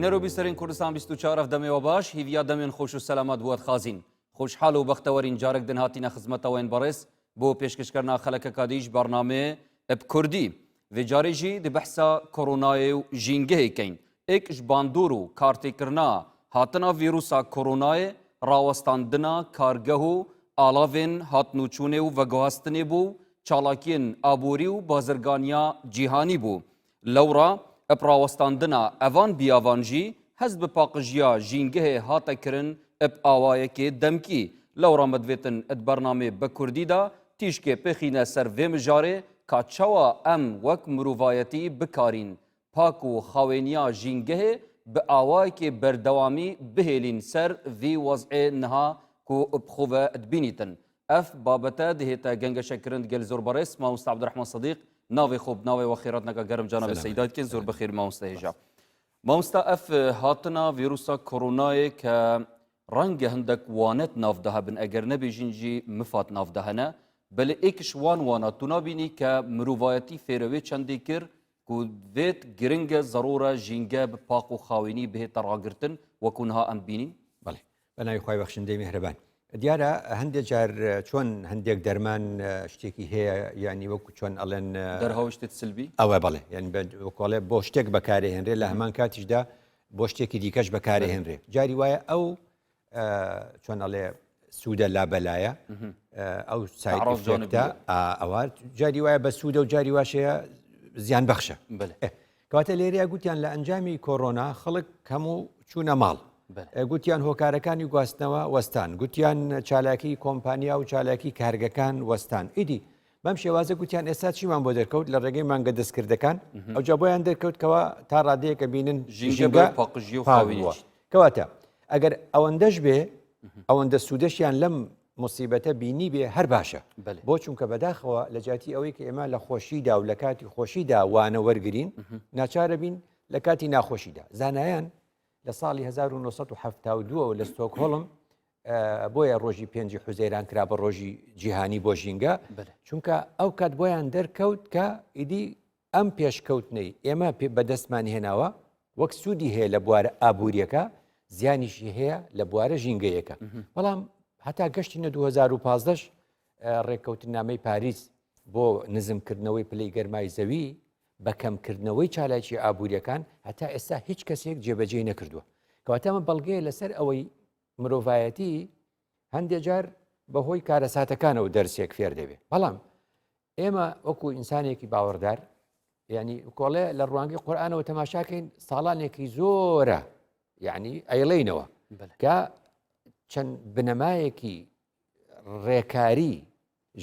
بینەر و بیسەرین کوردستان 24 ئەف دەمێ وە باش هیڤیا دەمێن خۆش و سەلامەت بووەت خازین خۆشحال و بەختەوەرین جارێک دن هاتینە خزمەتەوەین بەڕێز بۆ پێشکەشکردنا خەلەکەکادیش بەرنامێ ب کوردی ڤێ جارێ ژی دی بەحسا کۆرۆنایێ و ژینگەهێ کەین ئێک ژ باندۆر و کارتێکرنا هاتنا ڤیروسا کۆرۆنایێ ڕاوەستاندنا کارگەه و ئاڵاڤێن هاتنوچوونێ و ڤەگوهاستنێ بوو و چالاکیێن ئابووری و بازرگانیا جیهانی بوو. لەوڕا ب ڕاوەستاندنا ئەڤان بیاڤان ژی هەست ب پاقژیا ژینگەهێ هاتە کرن ب ئاوایەکێ دەمکی. لەوڕا مە دڤێتن د بەرنامێ بە کوردی دا تیشکێ پێخینە سەر ڤێ مژارێ کا چەوا ئەم وەک مروڤایەتی بکارین پاک و خاوێنیا ژینگەهێ ب ئاوایەکێ بەردەوامی بهێلین سەر ڤی وەزعێ نها کو ب خوڤە دبینیتن. ئەف بابەتە دهێتە گەنگەشە کرن دگەل زۆر بەڕێز مامۆستا عەبدولرەحمان سدیق ناوێ خۆ ناوێ وە خێراتنەکە گەرم جانابێ سەیدا دکەین زۆر بەخێر مامۆستا هێژا. مامۆستا ئەف هاتنا ڤیروسا کۆرۆنایێ کە ڕەنگە هەندێک وانەت ناودا هەبن ئەگەر نەبێژین ژی مفات ناودا هەنە بەلێ ئێکش وان وانە تو نابینی کە مرۆڤایەتی فێرەوێ چەندێ کرد کو ڤێت گرنگە زەڕورە ژینگە بە پاق و خاوێنی بهێتە ڕاگرتن وەکو نها ئەم بینین؟ بەڵێ بە ناوی خوای بەخشندەی میهرەبان. دیارە هەندێک جار چۆن هەندێک دەرمان شتێکی هەیە یعنی وەکو چۆن ئەڵێن دەرهاوشتت سلبی ئەوە بەڵێ یعنی وەکۆڵێ بۆ شتێک بەکارهێنرێ لە هەمان کاتیشدا بۆ شتێکی دیکەش بەکارهێنرێ جاری وایە ئەو چۆن ئەڵێ سوودە لا بەلایە ئەو side effect ە ئەوە جاری وایە بە سوودە و جاری واشەیە زیان بەخشە کەواتە لێرەیا گوتیان لە ئەنجامی کۆرۆنا خەڵک هەموو چوونە ماڵ گوتیان هۆکارەکانی گواستنەوە وەستان گوتیان چالاکی کۆمپانیا و چالاکی کارگەکان وەستان ئیدی بەم شێوازە گوتیان ئێستا چیمان بۆ دەرکەوت لە ڕێگەی مانگە دەستکردەکان ئەوجا بۆیان دەرکەوت کەەوە تا ڕادەیەکە بینن ژینگە پاقژی و خاوێنی کەواتە ئەگەر ئەوەندەش بێ ئەوەندە سوودەشیان لەم موسیبەتە بینی بێ هەر باشە بۆ چونکە بەداخەوە لە جیاتی ئەوەی کە ئێمە لە خۆشیدا و لە کاتی خۆشیدا وانە وەرگین ناچارە بین لە کاتی ناخۆشیدا زانایان لە ساڵی 1970 لە ستۆکهۆڵم بۆیە ڕۆژی پێنجی حوزەیران کرا بە ڕۆژی جیهانی بۆ ژینگە چونکە ئەو کات بۆیان دەرکەوت کە ئیدی ئەم پێشکەوتنەی ئێمە بەدەستمان هێناوە وەک سوودی هەیە لە بوارە ئابووریەکە زیانیشی هەیە لە بوارە ژینگەیەکە بەڵام هەتا گەشتینە 2015 ڕێککەوتنامەی پاریس بۆ نزمکردنەوەی پلەی گەرمای زەوی بە کەمکردنەوەی چالاکی ئابووریەکان هەتا ئێستا هیچ کەسێک جێبەجێی نەکردووە کەواتە ئەمە بەڵگەیە لەسەر ئەوەی مرۆڤایەتی هەندێک جار بەهۆی کارەساتەکانەوە دەرسێک فێر دەبێت بەڵام ئێمە وەکو ئینسانێکی باوەڕدار یعنی کۆڵێ لە ڕوانگەی قورآانەوە تەماشاکەین ساڵانێکی زۆرە یعنی ئەیڵینەوە کە چەند بنەمایەکی ڕێکاری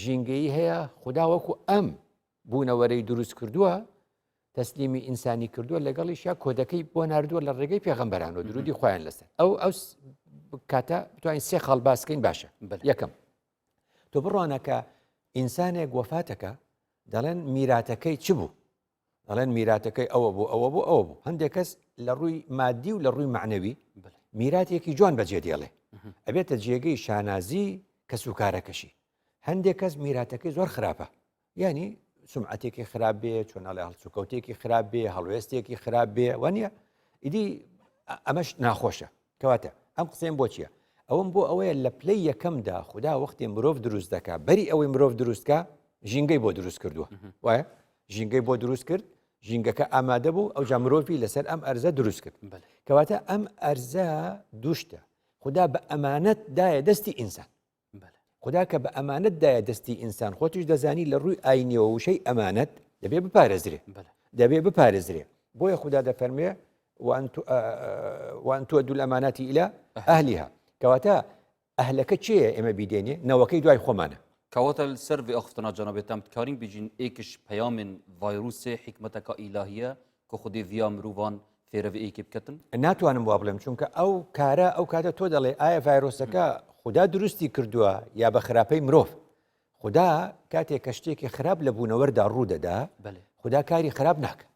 ژینگەیی هەیە خدا وەکو ئەم بوونەوەرەی دروست کردووە تەسلیمی ئینسانی کردووە لەگەڵیشیا کۆدەکەی بۆ نردووە لە ڕێگەی پێغەمبەران و درودی خۆیان لەسەر ئەو ئەو کاتە بتوانین سێ خاڵ باسکەین باشە یەکەم تۆ بڕوانە کە ئینسانێک وەفاتەکە دەڵێن میراتەکەی چ بوو دەڵێن میراتەکەی ئەوە بوو ئەوە بوو ئەوە بوو هەندێک کەس لە ڕووی مادی و لە ڕووی معنەوی میراتێکی جوان بەجێ دێڵێ ئەبێتە جێگەی شانازی کەس و کارەکەشی هەندێک کەس میراتەکەی زۆر خراپە ینی سمعەتێکی خراپ بێ چۆناڵێ هەڵسوکەوتێکی خراپ بێ هەڵوێستێکی خراپ بێ وانە ئیدی ئەمەش ناخۆشە کەواتە ئەم قسەیەم بۆ چییە؟ ئەوەم بۆ ئەوەیە لە پلەی یەکەمدا خودا وەختێ مرۆڤ دروست دەکا بەری ئەوەی مرۆڤ دروستکە ژینگەی بۆ دروست کردووە وایە ژینگەی بۆ دروست کرد ژینگەکە ئامادە بوو ئەوجا مرۆڤی لەسەر ئەم ئەرزە دروست کرد کەواتە ئەم ئەرزە دوشتە خدا بە ئەمانەت دایە دەستی ئینسان خودا کە بە ئەمانەت دایە دەستی ئینسان خۆتیش دەزانی لە ڕووی ئاینیەوە وشەی ئەمانەت دەبێ بپارێزرێ دەبێ بپارێزرێ بۆیە خودا دەفەرمێ وأن تؤدوا الأمانات إلى أهلها کەواتە ئەهلەکە کێیە ئێمە بیدێنێ نەوەکەی دوای خۆمانە کەواتە سەر vê axiftina cenabê te em dikarin bêjin êkiş peyamên ڤایرûsê hîkmeteka îlahiye ku Xwedê viya mirovan fêre vê êkê biketin? ناتوانم وا بڵێم چونکە ئەو کارە ئەو کاتە تۆ دەڵێ ئایا ڤایرۆسەکە خودا دروستی کردووە یا بە خراپەی مرۆڤ خودا کاتێک کە شتێکی خراپ لە بوونەوەردا ڕوو دەدا خودا کاری خراپ ناکە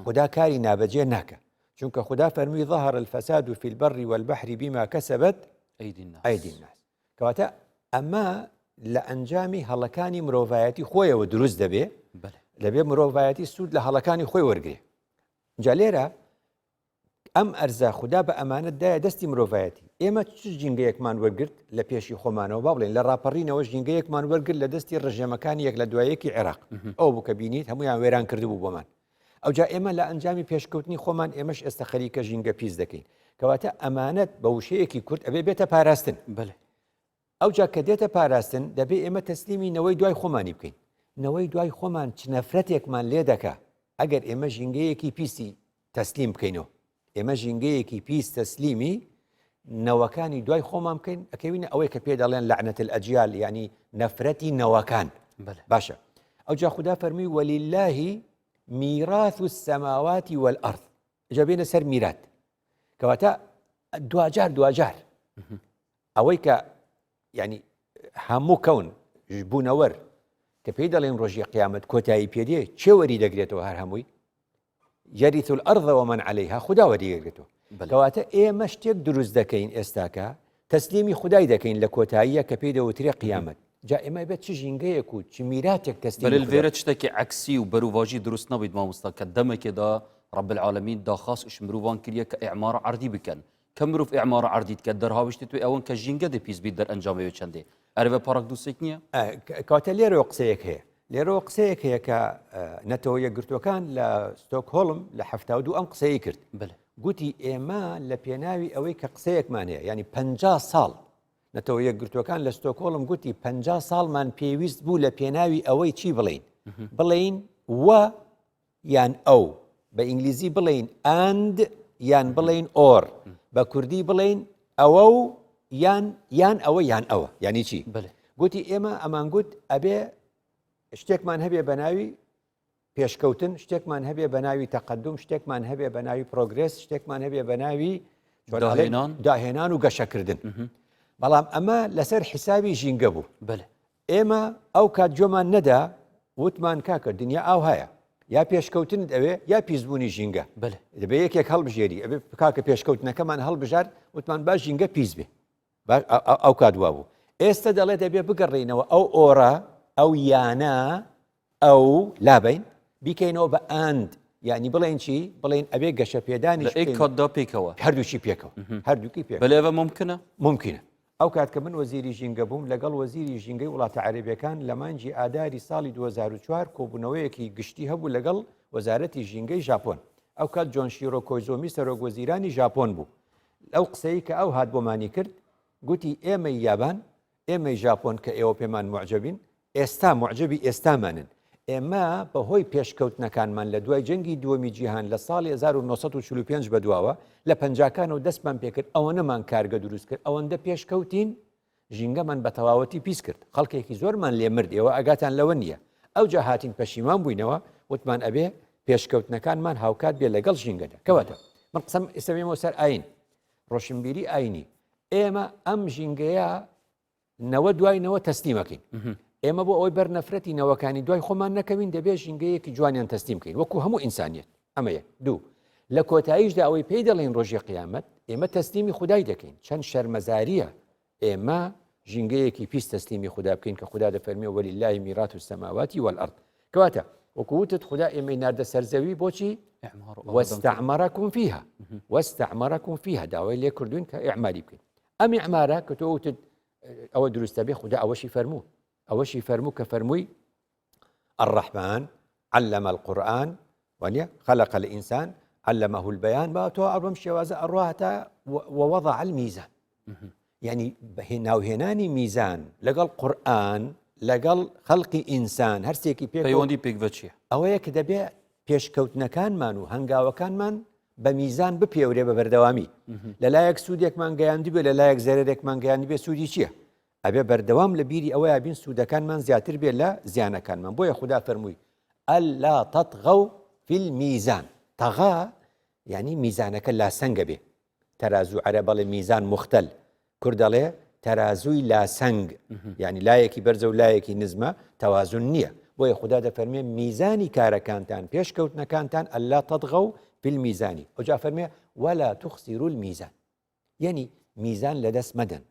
خودا کاری نابەجێ ناکە چونکە خودا فەرمووی ظهر الفساد في البر والبحر بما كسبت أيدي الناس کەواتە ئەمە لە ئەنجامی هەڵەکانی مرۆڤایەتی خۆیەوە دروست دەبێ دەبێ مرۆڤایەتی سوود لە هەڵەکانی خۆی وەرگێ جا لێرە. ئەم ئەرزە خودا بە ئەمانەت دایە دەستی مرۆڤایەتی. ئێمە چ ژینگەیەکمان وەرگرت لە پێشی خۆمانەوە، با بڵێین لە ڕاپەڕینەوە ژینگەیەکمان وەرگرت لە دەستی ڕژێمەکانی یەک لە دوای یەکی عێراق. ئەوە بوو کە بینیت هەموویان وێران کردبوو بۆمان. ئەوجا ئێمە لە ئەنجامی پێشکەوتنی خۆمان ئێمەش ئێستا خەریکە ژینگە پیس دەکەین. کەواتە ئەمانەت بە وشەیەکی کورت ئەبێ بێتە پاراستن. بەلێ. ئەوجا کە دێتە پاراستن دەبێ ئێمە تەسلیمی نەوەی دوای خۆمانی بکەین. نەوەی دوای خۆمان چ نەفرەتێکمان لێ دەکا ئەگەر ئێمە ژینگەیەکی پیسی تەسلیم بکەینەوە. ئێمە ژینگەیەکی پیس تەسلیمی نەوەکانی دوای خۆمان بکەین ئەکەوینە ئەوەی کە پێ دەڵێن لەعنەت الأجیال یعنی نەفرەتی نەوەکان. باشە ئەوجا خودا فەرمی ولله میراث السماوات والأرض جا بێنە سەر میرات کەواتە دواجار دواجار ئەوەی کە ینی هەموو کەون بوونەوەر کە پێی دەڵێن ڕۆژی قیامەت کۆتایی پێدێ چێ وەری دەگرێتەوە هەر هەمووی يرث الأرض ومن عليها خودا وەری دەگرێتەوە کەواتە ئێمە شتێک دروست دەکەین ئێستاکە تەسلیمی خودای دەکەین لە کۆتاییە کە پێی دەوترێ قیامەت جا ئێمە بێت چ ژینگەیەک و چ میراتێک تەسلیمی بەلێ لڤێرە شتێکی عەکسی و بەروڤاژی دروست نەبیت مامۆستا کە دەمێکێدا رب العالمین داخاز ئش مروڤان کریە کە ئیعمار عەردی بکەن کە مروڤ ئیعمار عەردی دکەت دەرهاویشتێ توێ ئەوەن کە ژینگە دێ پیس بیت دەرئەنجامێ وێ چەندێ ئەرێ ڤە پاراکدوسێک نییە؟ کەواتە لێرەوە قسەیەک هەیە لێرەوە قسەیەک هەیە کە نەتەوە یەکگرتووەکان لە ستۆکهۆڵم لە 72 ئەم قسەی کرد گوتی ئێمە لە پێناوی ئەوەی کە قسەیەکمان هەیە ینی 50 ساڵ نەتەوە یەکگرتووەکان لە ستۆکۆڵم گوتی 50 ساڵمان پێویست بوو لە پێناوی ئەوەی چی بڵین بڵین و یان ئەو بە ئینگلیزی بڵین and یان بڵین or بە کوردی بڵین ئەوە و یان یان ئەوە یان ئەوە یانی چی گوتی ئێمە ئەمان گوت ئەبێ شتێکمان هەبێ بە ناوی پێشکەوتن، شتێکمان هەبێ بە ناوی تەقەدوم، شتێکمان هەبێ بە ناوی progress، شتێکمان هەبێ بە ناوی داهێنان داهێنان و گەشەکردن. بەڵام ئەمە لەسەر حیسابی ژینگە بوو. بەلێ. ئێمە ئەو کات گوێمان نەدا، وتمان کاکە دنیا ئاو هەیە، یا پێشکەوتنت ئەوێ یا پیسبوونی ژینگە. بەلێ. دەبێ یەکێک هەڵبژێری، ئەبێ کاکە پێشکەوتنەکەمان هەڵبژارد، وتمان با ژینگە پیس بێ. ئەو کات وابوو. ئێستە دەڵێ دەبێ بگەڕێینەوە ئەو or ە، ئەو یانە، ئەو لابەین بیکەینەوە بە and یعنی بڵێن چی بڵێن ئەبێ گەشەپێدانی لە ئەی کاتدا پێکەوە هەردووکی پێکەوە هەردووکی پێ بەلێ ئەوە ممکنە ممکنە ئەو کات کە من وەزیری ژینگە بووم لەگەڵ وەزیری ژینگەی وڵاتە عەرەبیەکان لە مانگی ئاداری ساڵی 2004 کۆبوونەوەیەکی گشتی هەبوو لەگەڵ وەزارەتی ژینگەی ژاپۆن ئەو کات جۆن شیرۆ کۆیزۆمی سەرۆک وەزیرانی ژاپۆن بوو ئەو قسەی کە ئەو هات بۆمانی کرد گوتی ئێمەی یابان ئێمەی ژاپۆن کە ئێوە پێمان موعجەبین، ئێستا موعجەبی ئێستامانن. ئێمە بەهۆی پێشکەوتنەکانمان لە دوای جەنگی دووەمی جیهان لە ساڵی 1945 بەدواوە، لە پەنجاکانەوە دەستمان پێکرد، ئەوەنەمان کارگە دروست کرد، ئەوەندە پێشکەوتین، ژینگەمان بە تەواوەتی پیس کرد، خەڵکێکی زۆرمان لێ مرد، ئێوە ئاگاتان لەوە نییە. ئەوجا هاتین پەشیمان بووینەوە، وتمان ئەبێ پێشکەوتنەکانمان هاوکات بێ لەگەڵ ژینگەدا. کەواتە من قسەم ئێستا بێمەوە سەر ئایین، ڕۆشنبیری ئایینی، ئێمە ئەم ژینگەیە نەوە دوای نەوە تەسلیمەکەین ئێمە بۆ ئەوەی بەر نەفرەتی نەوەکانی دوای خۆمان نەکەوین دەبێت ژینگەیەکی جوانیان تەسلیم بکەین وەکو هەموو ئینسانیت ئەمەیە دوو لە کۆتاییشدا ئەوەی پێی دەڵێن ڕۆژی قیامەت ئێمە تەسلیمی خودای دەکەین چەند شەرمەزاریە ئێمە ژینگەیەکی پیس تەسلیمی خودا بکەین کە خودا دەفەرمێ ولله میراث السماوات والارض کەواتە وەکو وتت خودا ئێمەی ناردە سەرزەوی بۆچی واستعمركم فيها واستعمركم فيها داوای لێ کردوین کە ئیعماری بکەین ئەم ئیعمارە کە تۆ وتت ئەوە دروستە بێ خودا ئەوەشی فەرموو ئەوەشی فەرموو کە فەرمووی الرحمن علم القرآن وانە خلق الإنسان علمه البيان با تۆ ئەڕم شێوازە ئەڕوا هەتا ووضع الميزان یعنی ناوهێنانی میزان لەگەڵ قورآن لەگەڵ خەڵقی ئینسان هەرسێکی پێ پەیوەندی پێکڤە چییە؟ ئەوەیە کە دەبێ پێشکەوتنەکانمان و هەنگاوەکانمان بە میزان بپێورێ بە بەردەوامی لەلایەک سوودێکمان گەیاندبێ لەلایەک زەرەرێکمان گەیاندبێ سوودی چییە؟ ئەبێ بەردەوام لە بیری ئەوەیا بین سوودەکانمان زیاتر بێ لە زیانەکانمان بۆیە خودا فەرمووی ئەلا تطغوا في الميزان طغى یعنی میزانەکە لاسەنگە بێ تەرازوو عەرەب ئەڵێ میزان مختل کورد ئەڵێ تەرازووی لاسەنگ یعنی لایەکی بەرزە و لایەکی نزمە تەوازن نییە بۆیە خودا دەفەرمێ میزانی کارەکانتان پێشکەوتنەکانتان ئەلا تطغوا في الميزان ئەوجا فەرمێ ولا تخسروا الميزان یعنی میزان لەدەست مەدەن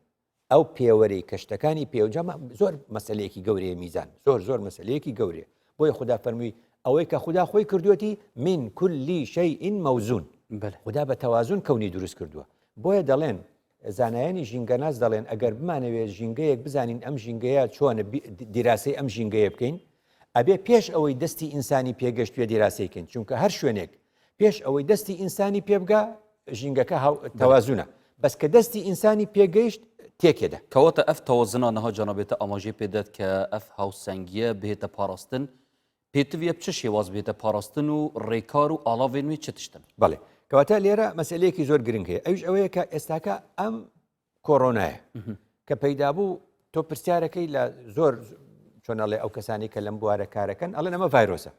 ئەو پێوەرەی کە شتەکانی پێوجا زۆر مەسلەیەکی گەورەیە میزان زۆر زۆر مەسلەیەکی گەورەیە بۆیە خودا فەرمووی ئەوەی کە خودا خۆی کردووەتی من كل شيء موزون. خودا بە تەوازن کەونی دروست کردووە. بۆیە دەڵێن زانایانی ژینگەناس دەڵێن ئەگەر بمانەوێت ژینگەیەک بزانین ئەم ژینگەیە چۆنە دیراسەی ئەم ژینگەیە بکەین ئەبێ پێش ئەوەی دەستی ئینسانی پێگەشتوێ دیراسەی کەین چونکە هەر شوێنێک پێش ئەوەی دەستی ئینسانی پێبگا ژینگەکە تەوازونە بەس کە دەستی ئینسانی پێگەیشت تێکێدە. کەواتە ئەف تەوازنە نها جەنابێتە ئاماژەی پێدەت کە ئەف هاوسەنگیە بهێتە پاراستن پێتڤە چ شێواز بێتە پاراستن و ڕێکار و ئاڵاوێن وێ چ تشتن؟ بەڵێ کەواتە لێرە مەسەلەیەکی زۆر گرنگ هەیە ئەویش ئەوەیە کە ئێستاکە ئەم کۆرۆنایە کە پەیدا بوو تۆ پرسیارەکەی لە زۆر چۆنەڵێ ئەو کەسانی کە لەم بوارە کارەکەن ئەڵێن ئەمە ڤایرۆسە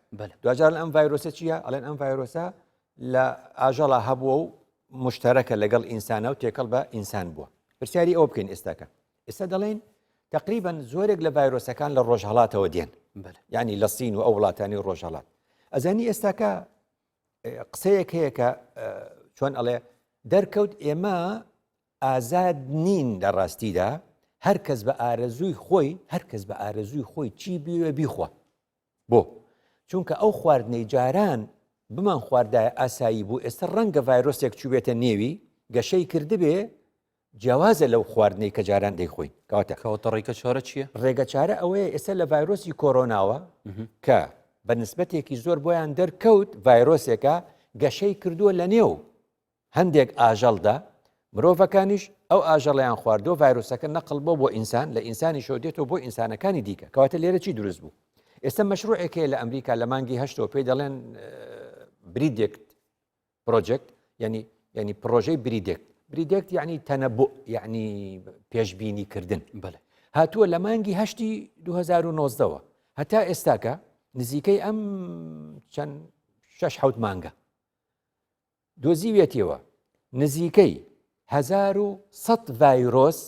دوجار ئەم ڤایرۆسە چییە ئەڵێن ئەم ڤایرۆسە لە ئاژەڵا هەبووە و مشتەرەکە لەگەڵ ئینسانە و تێکەڵ بە ئینسان بووە پرسیاری ئەوە بکەین ئێستاکە ئێستا دەڵێن تقریبا زۆرێک لە ڤایرۆسەکان لە ڕۆژهڵاتەوە دێن ینی لە سین و ئەو وڵاتانی ڕۆژهڵات ئەزانی ئێستاکە قسەیەک هەیە کە چۆن ئەڵێ دەرکەوت ئێمە ئازاد نین لە ڕاستیدا هەر کەس بە ئارەزووی خۆی هەر کەس بە ئارەزووی خۆی چی بیوێ بیخوا بۆ چونکە ئەو خواردنەی جاران بمان خواردایە ئاسایی بوو ئێستا ڕەنگە ڤایرۆسێک چوبێتە نێوی گەشەی کردبێ جیاوازە لەو خواردنەی کە جاران دەیخۆین. کەواتە. کەواتە ڕێگە چارە چییە؟ ڕێگە چارە ئەوەیە ئێستا لە ڤایرۆسی کۆرۆناوە کە بە نسبەتێکی زۆر بۆیان دەرکەوت ڤایرۆسێکە گەشەی کردووە لە نێو هەندێک ئاژەڵدا، مرۆڤەکانیش ئەو ئاژەڵیان خواردووە ڤایرۆسەکە نەقڵ بۆ بۆ ئینسان لە ئینسانیشەوە دێتەوە بۆ ئینسانەکانی دیکە. کەواتە لێرە چی دروست بوو؟ ئێستا مەشروعێک هەیە لە ئەمریکا لە مانگی هەشتەوە پێی دەڵێن PREDICT project یعنی یعنی پرۆژەی PREDICT PREDICT یعنی تەنەبوء یعنی پێشبینی کردن بەڵێ هاتووە لە مانگی هەشتی 2019ەوە هەتا ئێستاکە نزیکەی ئەم چەند شش حوت مانگە دۆزیوێتیەوە نزیکەی 1100 ڤایرۆس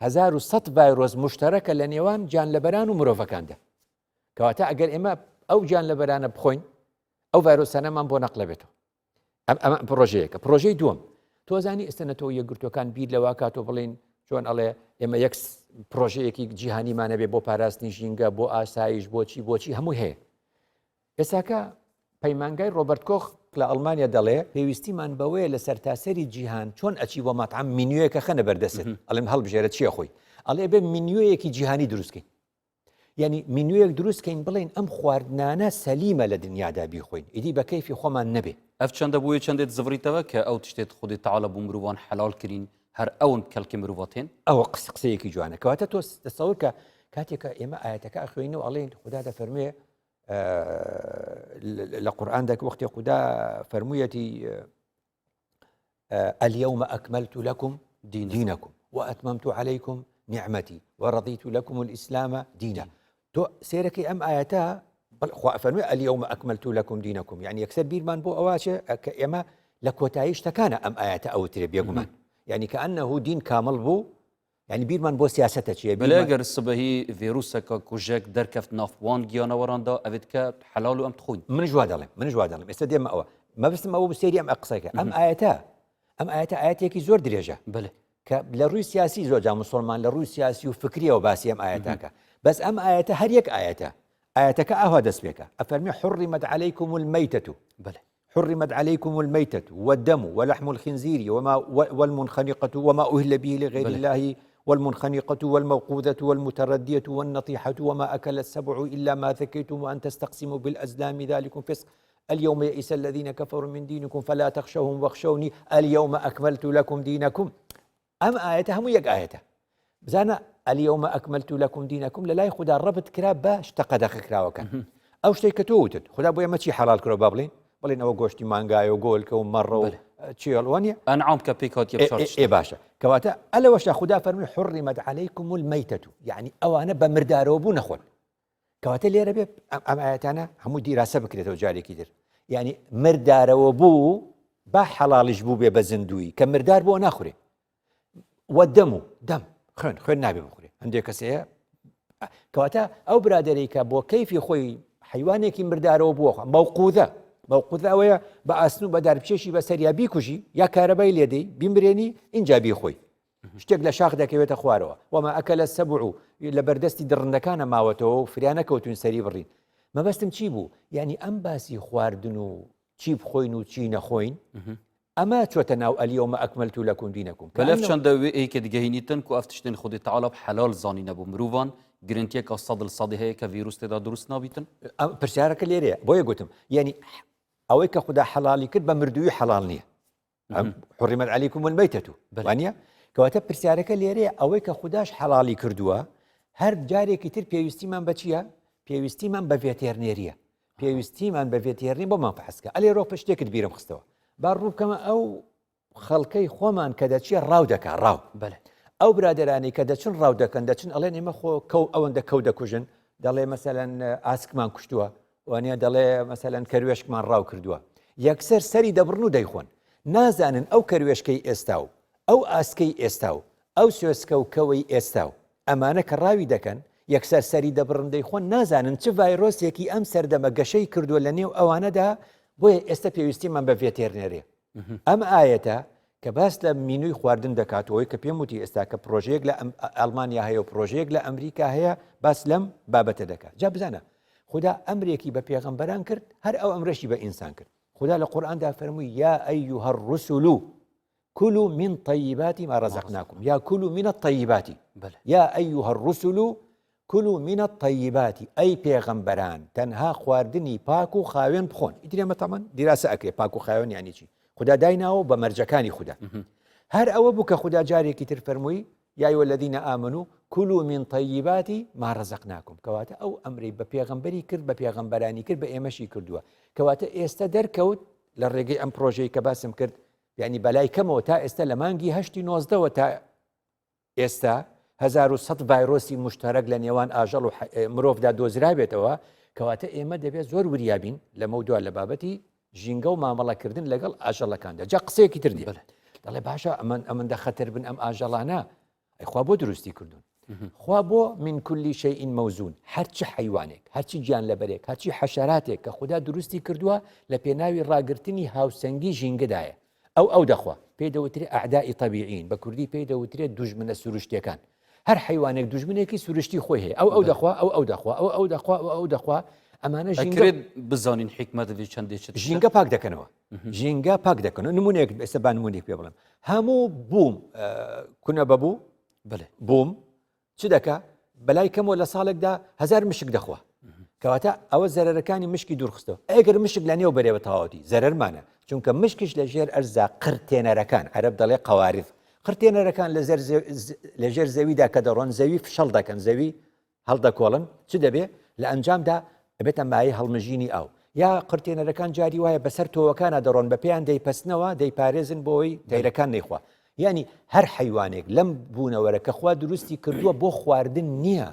1100 ڤایرۆس مشتەرەکە لە نێوان گیانلەبەران و مرۆڤەکاندا کەواتە ئەگەر ئێمە ئەو گیانلەبەرانە بخۆین ئەو ڤایرۆسانەمان بۆ نەقلە بێتەوە ئەم ئەمە پرۆژەیەکە پرۆژەی دووەم تۆزانی ئێستا نەتەوە یەکگرتوەکان بیر لەوا کاتۆ بڵین چۆن ئەڵێ ئێمە یەک پرۆژەیەکی جیهانیمانە بێ بۆ پاراستنی ژینگە بۆ ئاسایش بۆچی بۆچی هەمووی هەیە ئێستاکە پەیمانگای ڕۆبەرت کۆخ لە ئەڵمانیا دەڵێ پێویستیمان بەوەیە لە سەرتاسەری جیهان چۆن ئەچی بۆ مەتعەم مینیۆیەکە خەنە بەردەست ئەڵێم هەڵبژێرە چیە خۆی ئەڵێ بێ مینیۆیەکی جیهانی دروستکەین یعنی مینویەک دروست کەین بڵێن ئەم خواردنانە سەلیمە لە دنیادا بیخۆین ئیدی بە کەیفی خۆمان نەبێ. ئەف چەندە بویە چەندێت زڤریتەوە کە ئەو تشتێت خودێ تەعالا بو مروڤان حەلال کرین هەر ئەون کەلکی مروڤا تێن؟ ئەوە قس قسەیەکی جوانە کەواتە تۆ تەسەور کە کاتێک کە ئێمە ئایەتەکە ئەخوێنەوە ئەڵێین خودا دەفەرموێ لە قورئاندا وەختی خودا فەرموویەتی اليوم أكملت لكم دينكم وأتممت عليكم نعمتي ورضيت لكم الإسلام دينا تۆ سێرەکەی ئەم ئاەتە خوا فەرمی اليوم أكملت لكم دينكم یعنی یەکسەر بیرمان بۆ ئەوواچێ کە ئێمە لە کۆتایی شتەکانە ئەم ئاەتە ئەوترێ بێگومان یعنی کە ئەنه دین کامل بوو یعنی بیرمان بۆ سیاسەتە چیە بەلێ گەر سبەهی ڤێروسەکە کوژەک دەرکەفت ناف وان گیانەوەراندا ئەوێت کە حەلال و ئەم تخۆین. منش وا دەڵێم منش وا دەڵێم ئێستا دێمە ئەوە مەبەستم ئەوە بوو سەیری ئەم قسەکە ئەم ئایەتە ئەم ئایەتە ئایەتێکی زۆر درێژە بەلێ. کە لە ڕووی سیاسی زۆر جا مسوڵمان لە ڕووی سیاسی و فکریەوە باسی ئەم ئایەتاکە بەس ئەم ئایەتە هەر یەک ئایەتە ئایەتەکە ئاوا دەست پێکە ئەفەرمی حرمت علیکم المەیتە بەلێ. حرمت عليكم الميتة والدم ولحم الخنزير وما والمنخنقة وما أهل به لغير الله والمنخنقة والموقوذة والمتردية والنطيحة وما أكل السبع إلا ما ذكيتم وأن تستقسموا بالأزلام ذلكم فسق اليوم يئس الذين كفروا من دينكم فلا تخشوهم واخشوني اليوم أكملت لكم دينكم ئەم ئایەتە هەموو یەک ئایەتە بزانە اليوم أكملت لكم دينكم لە لای خودا ڕەبت کرا بە شتە قەدەخە کراوەکان ئەو شتێک کە تۆ وتت خودا بۆ ئێمە چی حەڵال کرۆ با بڵین بڵێن ئەوە گۆشتی مانگایە و گۆلکە و مەڕە و چێڵ وانە ئەنعام کە پێک هاتیە ئێ باشە کەواتە ئەلەوەشە خودا فەرمی حرمت عليكم الميتة یعنی ئەوانە بە مردارەوە بوو نەخۆن کەواتە لێرە بێ ئەم ئاەتانە هەموو دیراسە بکرێتەوە جارێکی تر یعنی مردارەوە بوو با حەڵاڵیش بوو بێ بە زیندوی کە مردار بۆ ناخورێ وە دەم و دەم خوێن خوێن نابێ بخورێ هەندێک کەسەیە کەواتە ئەو برادری کە بۆ کەیفی خۆی حیوانێکی مردارەوە بووە مەوقوزە مەوقوزە ئەوەیە بە ئاسن و بە داربچێشی بەسەریا بیکوژی یا کارەبای لێدەی بیمرێنی اینجا بیخۆی شتێک لە شاخ دەکەوێتە خوارەوە وما أكل السبع لە بەردەستی دڕندەکانە ماوەتەوە و فریا نەکەوتون سەری بڕین مەبەستم چی بوو یعنی ئەم باسی خواردن و چی بخۆین و چی نەخۆین. ئەمە چۆتە ناو الیوم اکملت لکم دینکم. بەلەف چەندە وێ ئێکە دگەهینیتن کو ئەف تشتێن خودێ تەعالا ب حەلال زانینە بۆ مروڤان گرنتیەکا سەد ل سەدی هەیە کە ڤیروس تێدا دروست نابیتن؟ ئەم پرسیارەکە لێرەیە بۆیە گوتم یعنی ئەوەی کە خودا حەڵالی کرد بە مردووی حەڵال نییە حرمت علیکم المەیتە وانە کەواتە پرسیارەکە لێرەیە ئەوەی کە خودداش حەڵالی کردووە هەر جارێکی تر پێویستیمان بە چییە پێویستیمان بە ڤێتێرنێریە پێویستیمان بە ڤێتێرنی بۆمان فحسکە ئەلێ ڕۆ پشتێکت بیرم خستەوە با ڕوو بکەمە ئەو خەڵکەی خۆمان کە دەچیە ڕاو دەکا ڕاو بەلێ. ئەو برادەرانەی کە دەچن ڕاو دەکەن دەچن ئەڵێن ئێمە خۆ کەو ئەوەندە کەو دەکوژن دەڵێ مەسەلەن ئاسکمان کوشتووە وانە دەڵێ مەسەلەن کەروێشکمان ڕاو کردووە یەکسەر سەری دەبڕن و دەیخۆن نازانن ئەو کەروێشکەی ئێستا و ئەو ئاسکەی ئێستا و ئەو سوێسکە و کەوەی ئێستا و ئەمانە کە ڕاوی دەکەن یەکسەر سەری دەبڕن دەیخۆن نازانن چ ڤایرۆسێکی ئەم سەردەمە گەشەی کردووە لە نێو ئەوانەدا بۆیە ئێستا پێویستیمان بە ڤێتێرنێرێ ئەم ئایەتە کە باس لە مینوی خواردن دەکات ئەوەی کە پێم وتی ئێستا کە پرۆژەیەک لە ئەڵمانیا هەیە و پرۆژەیەک لە ئەمریکا هەیە باس لەم بابەتە دەکات جا بزانە خدا ئەمرێکی بە پێغەمبەران کرد هەر ئەو ئەمرەشی بە ئینسان کرد خدا لە قورئاندا فەرمووی یا أيها الرسل كلوا من طيبات ما رزقناكم یا كلوا من الطيبات یا أيها الرسل كلوا من الطيبات ئەی پێغەمبەران تەنها خواردنی پاک و خاوێن بخۆن ئیتر ئێمە تەمەن دیراسە ئەکرێ پاک و خاوێن یانی چی خودا دایناوە بە مەرجەکانی خودا هەر ئەوە بوو کە خودا جارێکی تر فەرمووی یا أيها الذين آمنوا كلوا من طيبات ما رزقناكم کەواتە ئەو ئەمرەی بە پێغەمبەری کرد بە پێغەمبەرانی کرد بە ئێمەشی کردووە کەواتە ئێستا دەرکەوت لە ڕێگەی ئەم پرۆژەی کە باسم کرد یعنی بەلای کەمەوە تا ئێستا لە مانگی هەشتی نۆزدەوە تا ئێستا 1100 ڤایرۆسی مشتەرەک لە نێوان ئاژەڵ و مرۆڤدا دۆزرابێتەوە، کەواتە ئێمە دەبێت زۆر وریا بین لەمەودوا لە بابەتی ژینگە و مامەڵەکردن لەگەڵ ئاژەڵەکاندا. جا قسەیەکی تر دێ دەڵێ باشە ئەمن ئەمەندە خەتەر بن ئەم ئاژەڵانە ئەی خوا بۆ دروستی کردوون؟ خوا بۆ من كل شيء موزون هەرچی حیوانێک هەرچی گیان لەبەرێک هەرچی حەشەراتێک کە خودا دروستی کردووە لە پێناوی ڕاگرتنی هاوسەنگی ژینگەدایە ئەو ئەو دەخوا. پێی دەوترێ ئەعدائی طبیعیین، بە کوردی پێی دەوترێ دوژمنە سروشتیەکان. هەر حەیوانێک دوژمنێکی سروشتی خۆی هەیە. ئەو ئەو دەخوا، ئەو ئەو دەخوا، ئەو ئەو دەخوا، ئەو ئەو دەخوا. ئەمانە ژینگە ئەکرێت بزانین حیکمەت ڤی چەندێ چ تشتە؟ ژینگە پاک دەکەنەوە. ژینگە پاک دەکەنەوە. نمونەیەک ئێستا با نمونەیەک پێ بڵێم. هەموو بووم کونە بە بوو، بەلێ. بووم چ دەکا؟ بەلای کەمەوە لە ساڵێکدا هەزار مشک دەخوا. کەواتە ئەوە زەرەرەکانی مشکی دوورخستەوە. ئەگەر مشک لە نێو بەرێ بە تەواوەتی زەرەرمانە، چونکە مشکیش لە ژێر ئەرزدا قرتێنەرەکان، عەرەب دەڵێ قوارض، قرتێنەرەکان لە ژێر زەویدا کە دەڕۆن زەوی فشەڵ دەکەن، زەوی هەڵدەکۆڵن، چ دەبێ؟ لە ئەنجامدا ئەبێتە مایەی هەڵمژینی ئاو. یا قرتێنەرەکان جاری وایە بەسەر تۆوەکانا دەڕۆن بە پێیان دەیپەستنەوە دەیپارێزن بۆی تەیرەکان نەیخوا. یانی هەر حەیوانێک لەم بوونەوەرە کە خوا دروستی کردووە بۆ خواردن نییە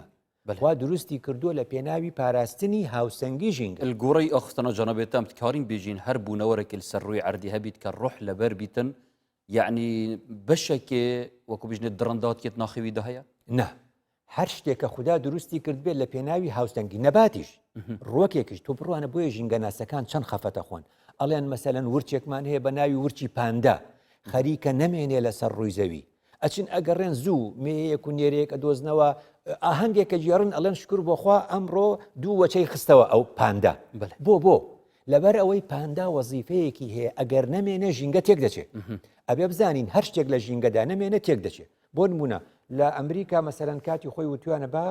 خوا دروستی کردووە لە پێناوی پاراستنی هاوسەنگی ژینگە. الگوڕەی ئاخفتنا جەنابێ تە ئەم تکارین بێژین هەر بوونەوەرەک لسەر ڕووی عەردی هەبیت کە ڕۆح لەبەر بیتن یەعنی بەشەکێ وەکو بژنێ دڕنداتکێت ناخەویدا هەیە؟ نا هەر شتێک کە خودا دروستی کردبێت لە پێناوی هاوسەنگی نەباتیش ڕوەکێکیش تۆ بڕوانە بۆیە ژینگەناسەکان چەند خەفەتە خۆن ئەڵێن مەسەلەن ورچێکمان هەیە بە ناوی ورچی پاندا خەریکە نەمێنێ لەسەر ڕووی زەوی ئەچن ئەگەڕێن زوو مێیەک و نێرەیەک ئەدۆزنەوە ئاهەنگێکە گێڕن ئەڵێن شکر بۆخوا ئەمڕۆ دوو وەچەی خستەوە ئەو پاندا بۆ بۆ لەبەر ئەوەی پاندا وەزیفەیەکی هەیە ئەگەر نەمێنێ ژینگە تێک دەچێت ئەبێ بزانین هەر شتێک لە ژینگەدا نەمێنێ تێک دەچێت بۆ نمونە لە ئەمریکا مەسەلەن کاتی خۆی وتویانە با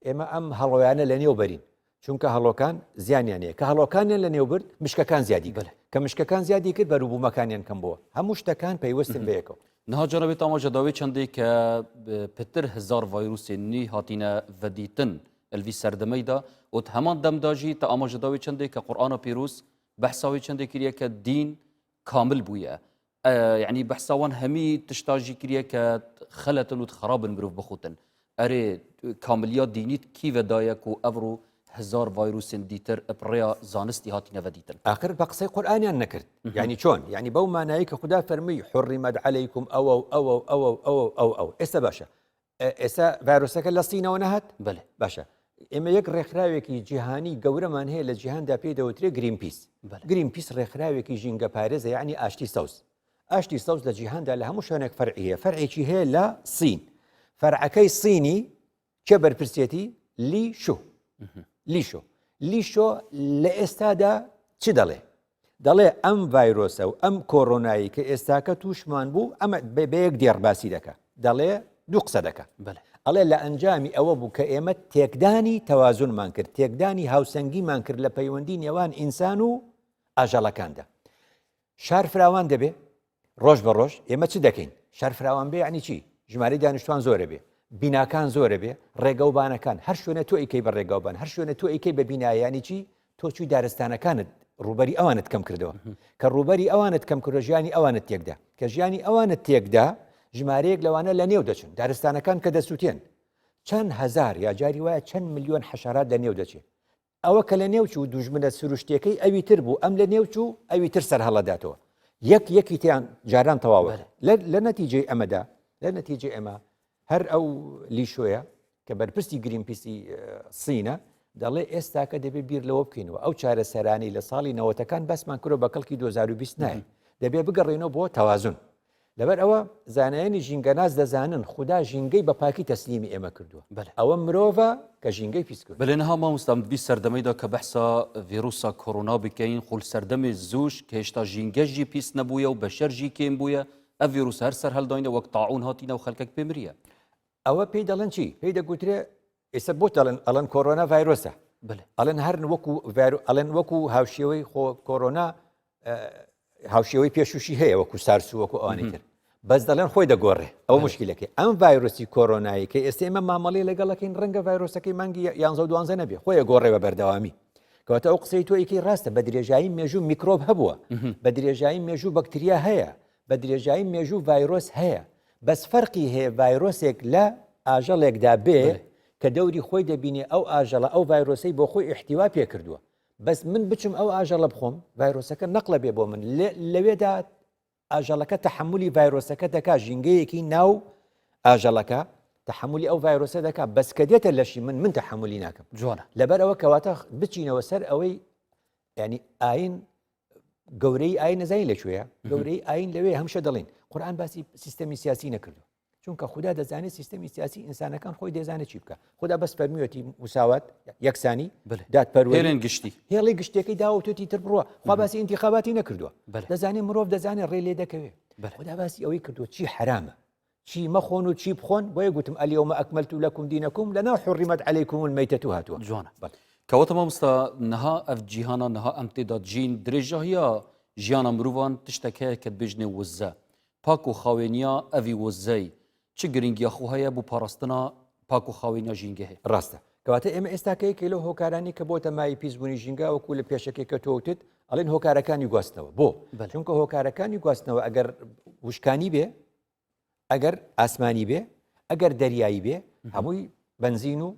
ئێمە ئەم هەڵۆیانە لە نێو بەرین چونکە هەڵۆکان زیانیان هەیە کە هەڵۆکانیان لە نێو برد مشکەکان زیادی کرد کە مشکەکان زیادی کرد بەروبوومەکانیان کەم بووە هەموو شتەکان پەیوەستن بەیەکەوە. نها جەنابێ تاماژە داوێ چەندێ کە پتر هزار ڤایروسێ نوی هاتینە ڤەدیتن الڤی سەردەمەیدا و هەمان دەمدا ژی تە ئاماژە داوێ چەندێ کە قورئانا پیروز بەحسا وێ چەندێ کریە کە دین کامل بوویە یعنی بەحسا وان هەمی تشتا ژی کریە کە خەلەتن و خرابن مرۆڤ بخوتن ئەرێ کاملیا دینیت کیڤە دایە کو ئەڤڕو هزار ڤایروسن دیتر ئەپڕێا زانستی هاتینە ڤەدیتن. ئاخر بە قسەی قورئانیان نەکرد یعنی چۆن یعنی بەو مانایی کە خودا فەرمووی حرمت علیکم ئەوە و ئەوە و ئەوە و ئەوە و ئەو ئەو ئێستا باشە ئێستا ڤایرۆسەکە لە سینەوە نەهات بەلێ باشە ئێمە یەک ڕێکخراوێکی جیهانی گەورەمان هەیە لە جیهاندا پێی دەوترێ گرین پیس گرین پیس ڕێکخراوێکی ژینگە پارێزە یعنی ئاشتی سەوز ئاشتی سەوز لە جیهاندا لە هەموو شوێنێک فەرعی هەیە فەرعێکی هەیە لە سین فەرعەکەی سینی کێ بەرپرسێتی لی شو لی شو لی شۆ لە ئێستادا چ دەڵێ؟ دەڵێ ئەم ڤایرۆسە و ئەم کۆرۆنایی کە ئێستاکە تووشمان بوو ئەمە بە یەک دێڕ باسی دەکا دەڵێ دوو قسە دەکا ئەڵێ لە ئەنجامی ئەوە بوو کە ئێمە تێکدانی تەوازنمان کرد تێکدانی هاوسەنگیمان کرد لە پەیوەندی نێوان ئینسان و ئاژەڵەکاندا شار فراوان دەبێ ڕۆژ بە ڕۆژ ئێمە چ دەکەین؟ شار فراوان بێ یعنی چی؟ ژمارەی دانیشتوان زۆرە بێ، بیناکان زۆرە بێ، ڕێگەوبانەکان، هەر شوێنە تۆ ئەیکەی بە ڕێگاوبان، هەر شوێنە تۆ ئەیکەی بە بینا یعنی چی؟ تۆ چووی دارستانەکانت ڕووبەری ئەوانت کەم کردەوە. کە ڕووبەری ئەوانت کەم کردەوە ژیانی ئەوانت تێکدا. کە ژیانی ئەوانت تێکدا ژمارەیەک لەوانە لە نێو دەچن. دارستانەکان کە دەسووتێن چەند هەزار یا جاری وایە چەند ملیۆن حەشارات لە نێو دەچێ. ئەوە کە لە نێو چوو دوژمنە سروشتیەکەی ئەوی تر بوو ئەم لە نێو چوو ئەوی تر سەر هەڵەداتەوە یەک یەکی تیان جاران تەواوە لە نەتیجەی ئەمەدا لە نەتیجەی ئەمە هەر ئەو لیشۆیە کە بەرپرسی گرین پیسی سینە دەڵێ ئێستاکە دەبێ بیر لەوە بکەینەوە ئەو چارەسەرانی لە ساڵی نەوەتەکان بەسمان کرۆ بە کەڵکی 2020 نایە دەبێ بگەڕێنەوە بۆ تەوازن لەبەر ئەوە زانایانی ژینگەناس دەزانن خودا ژینگەی بە پاکی تەسلیمی ئێمە کردووە ئەوە مرۆڤە کە ژینگەی پیس کردووە. بەلێ نها مامۆستا ڤی سەردەمەیدا کە بەحسا ڤیروسا کۆرۆنا بکەین خۆ سەردەمێ زووش کە هێشتا ژینگەش ژی پیس نەبوویە و بەشەر ژی کێم بوویە ئەڤ ڤیروسە هەر سەر هەلداینە وەک تاعون هاتینە و خەلکەک پێ مریە. ئەوە پێی دەڵێن چی؟ پێی دەگوترێ ئێستا بۆ دەڵێن ئەڵێن کۆرۆنا ڤایرۆسە ئەڵێن هەر وەکو ئەڵێن وەکو هاوشێوەی خۆ کۆرۆنا هاوشێوەی پێشوشی هەیە وەکو سارس و وەکو ئەوانی تر بەس دەڵێن خۆی دەگۆڕێ ئەو مشکلەکەی ئەم ڤایرۆسی کۆرۆنایی کە ئێستا ئێمە مامەڵی لەگەڵەکەین ڕەنگە ڤایرۆسەکەی مانگی یانزە و دوانزە نەبێ خۆی گۆڕێ بە بەردەوامی کەواتە ئەو قسەی تۆ یەکەی ڕاستە بە درێژایی مێژوو میکرۆب هەبووە بە درێژایی مێژوو بەکتریا هەیە بە درێژایی مێژوو ڤایرۆس هەیە بەس فەرقی هەیە ڤایرۆسێک لە ئاژەڵێکدا بێ کە دەوری خۆی دەبینێ ئەو ئاژەڵە ئەو ڤایرۆسەی بۆ خۆی ئیحتیوا پێ کردووە بەس من بچم ئەو ئاژەڵە بخۆم ڤایرۆسەکە نەقلە بێ بۆ من لەوێدا ئاژەڵەکە تەحملی ڤایرۆسەکە دەکا ژینگەیەکی ناو ئاژەڵەکە تەحملی ئەو ڤایرۆسە دەکا بەس کە دێتە لەشی من من تەحملی ناکەم جوانە لەبەر ئەوە کەواتە بچینەوە سەر ئەوەی ینی ئاین گەورەی ئاین نەزانین لەکوێیە گەورەی ئاین لەوێ هەمشە دەڵین قورآن باسی سیستەمی سیاسی نەکردو چونکە خودا دەزانێت سیستەمی سیاسی ئینسانەکان خۆی دەزانێت چی بکە خودا بەس فەرمیوەتی مساوات یەکسانی دادپەروەری گشتی هێڵی گشتەکەی داوەتێتی تر بڕوە خوا باسی ئینتیخاباتی نەکردووە دەزانێت مرۆڤ دەزانێت ڕێ لێ دەکەوێت خودا باسی ئەوەی کردووە چی حرامە چی مەخۆن و چی بخۆن بۆیە گوتم الیوم اکملت لکم دینکم لەناو حرمت علیکم المیتە هاتووە. جوانە کەواتە مامۆستا نها ئەv جیهانە نها ئەم تێدا دژین درێژاهیا ژیانە مروڤان تشتێک هەیە کە دبێژنێ وزە پاک و خاوێنیا ئەڤی وزەی چ گرنگیا خۆ هەیە بۆ پاراستنا پاک و خاوێنیا ژینگەهێ؟ ڕاستە کەواتە ئێمە ئێستا کە یەکێ لەو هۆکارانی کە بۆتە مایەی پیسبوونی ژینگە وەکو لە پێشەکەی کە تۆ وتت ئەڵێن هۆکارەکانی گواستنەوە بۆ چونکە هۆکارەکانی گواستنەوە ئەگەر وشکانی بێ ئەگەر ئاسمانی بێ ئەگەر دەریایی بێ هەمووی بنزین و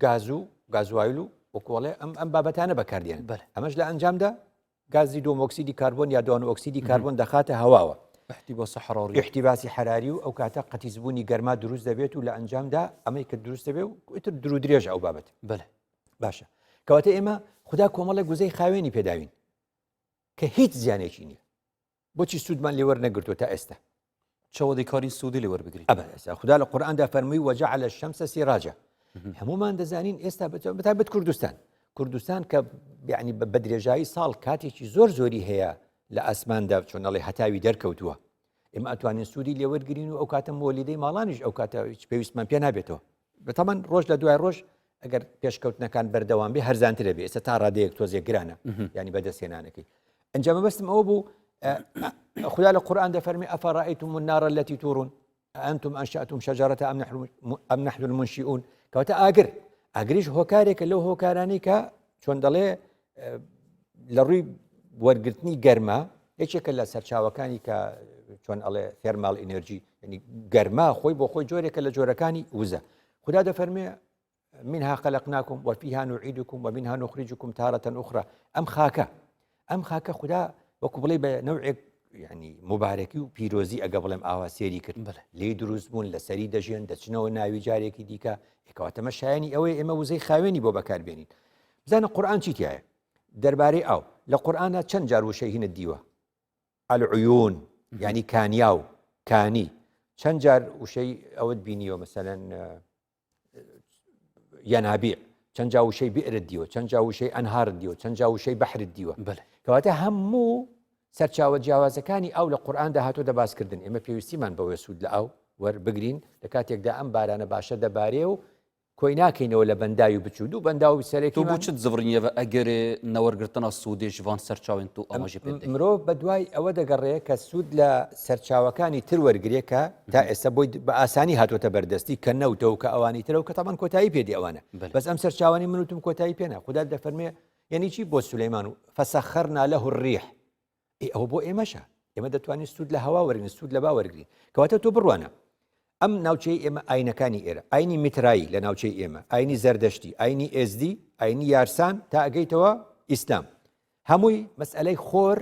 گاز و گازوایل و وەکۆڵێ ئەم ئەم بابەتانە بەکاردێن ئەمەش لە ئەنجامدا گازی دووەمئۆکسیدی کاربۆن یا دوانۆکسیدی کاربۆن دەخاتە هەواوە احتباس حراری احتباسی حراری و ئەو کاتە قەتیسبوونی گەرما دروست دەبێت و لە ئەنجامدا ئەمەی کە دروست دەبێت و ئیتر درو درێژە ئەو بابەت بەلێ باشە کەواتە ئێمە خودا کۆمەڵێک وزەی خاوێنی پێداوین کە هیچ زیانێکی نییە بۆچی سوودمان لێ وەرنەگرتووە تا ئێستا؟ چەوە دەیکارین سوودی لێ وەربگرین؟ ئەبە ئێستا خودا لە قورئاندا فەرمووی وجعل الشمس سراجا هەمومان دەزانین ئێستا بەتایبەت کوردستان کوردستان کە یعنی بە درێژایی ساڵ کاتێکی زۆر زۆری هەیە لە ئاسماندا چۆنەڵی هەتاوی دەرکەوتووە ئێمە ئەتوانین سوودی لێوەرگین و ئەو کاتە مۆلیدەی ماڵانیش ئەو کاتە هیچ پێویستمان پێ نابێتەوە بەتەمان ڕۆژ لە دوای ڕۆژ ئەگەر پێشکەوتنەکان بەردەوام بێ هەرزانترە بێ ئێستا تا ڕادەیەک تۆزێک گرانە ینی بەدەستهێنانەکەی ئەنجا مەبەستم ئەوە بوو خدا لە قورآن دەفەرمی أفرأيتم النار التي تورون أأنتم أنشأتم شجرتها أم نحن أم نحن المنشئون کەواتە ئاگر ئاگریش هۆکارێکە لەو هۆکارانی کە چۆن دەڵێ لە ڕووی وەرگرتنی گەرما یەکێکە لە سەرچاوەکانی کە چۆن ئەڵێ thermal energy ینی گەرما خۆی بۆ خۆی جۆرێکە لە جۆرەکانی وزە خودا دەفەرمێ منها خلقناكم وفيها نعيدكم ومنها نخرجكم تارة أخرى ئەم خاکە ئەم خاکە خودا وەکو بڵێ بە نەوعێک ینی مبارەکی و پیرۆزی ئەگە بڵێم ئاوا سێری کرد لێی دروست بوون لەسەری دەژێن دەچنەوە ناوی جارێکی دیکە کەواتەمە شایانی ئەوەی ئێمە وزەی خاوێنی بۆ بەکاربێنین بزانە قورآن چی تایە دەربارەی ئاو لە قورآە چەند جار وشەی هینت دیوە العیون یعنی کانیاو کانی چەند جار وشەی ئەوەت بینیوە مەسەلەن یەنابیع. چەند جا وشەی بئرت دیوە چەند جا وشەی ئەنهارت دیوە چەند جا وشەی بەحرت دیوە کەواتە هەموو سەرچاوە جیاوازەکانی ئاو لە قورئاندا هاتۆتە باسکردن، ئێمە پێویستیمان بەوەیە سوود لە ئاو وەربگرین، لە کاتێکدا ئەم بارانە باشە دەبارێ و کۆی ناکەینەوە لە بەنداوی بچوو دوو بەنداوی تۆ بۆ سەرەکیمان. چ زڤرینیەڤ ئەگەرێ نەوەرگرتنا سوودێ ژ ڤان سەرچاوێن تو ئاماژێ پێ دەی؟ مرۆڤ بە دوای ئەوە دەگەڕێ کە سوود لە سەرچاوەکانی تر وەرگرێ کە تا ئێستا بۆی بە ئاسانی هاتۆتە بەردەستی کە نەوتە و کە ئەوانی ترە و کە تەبعەن کۆتایی پێ دێ ئەوانە بەس ئەم سەرچاوانەی من وتم کۆتایی پێ نا خودا دەفەرمێ یعنی چی بۆ سولەیمان و فسخرنا له الريح ئێ ئەوە بۆ ئێمەشە ئێمە دەتوانین سوود لە هەوا وەرگین سوود لە با وەرگین کەواتە تۆ بڕوانە ئەم ناوچەی ئێمە ئاینەکانی ئێرە ئاینی میترایی لە ناوچەی ئێمە ئاینی زەردەشتی ئاینی ئێزدی ئاینی یارسان تا ئەگەیتەوە ئیسلام هەمووی مەسئلەی خۆر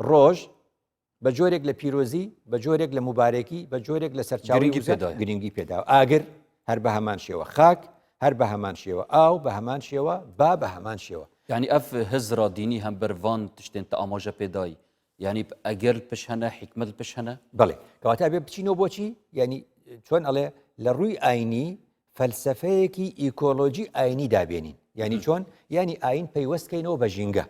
ڕۆژ بە جۆرێک لە پیرۆزی، بە جۆرێک لە موبارەکی، بە جۆرێک لە سەرچاوەی گرنگی وزە پێدایە. گرنگی پێداوە. ئاگر هەر بە هەمان شێوە، خاک هەر بە هەمان شێوە، ئاو بە هەمان شێوە، با بە هەمان شێوە. یانی ئەڤ هزرا دینی هەمبەر ڤان تشتێن تە ئاماژە پێ دای، یانی ئەگەر پش هەنە، حیکمەت پش هەنە؟ بەڵێ. کەواتە ئەبێ بچینەوە بۆ چی؟ یانی چۆن ئەڵێ لە ڕووی ئاینی فەلسەفەیەکی ئیکۆلۆژی ئاینی دابێنین. یانی چۆن؟ یانی ئاین پەیوەست کەینەوە بە ژینگە.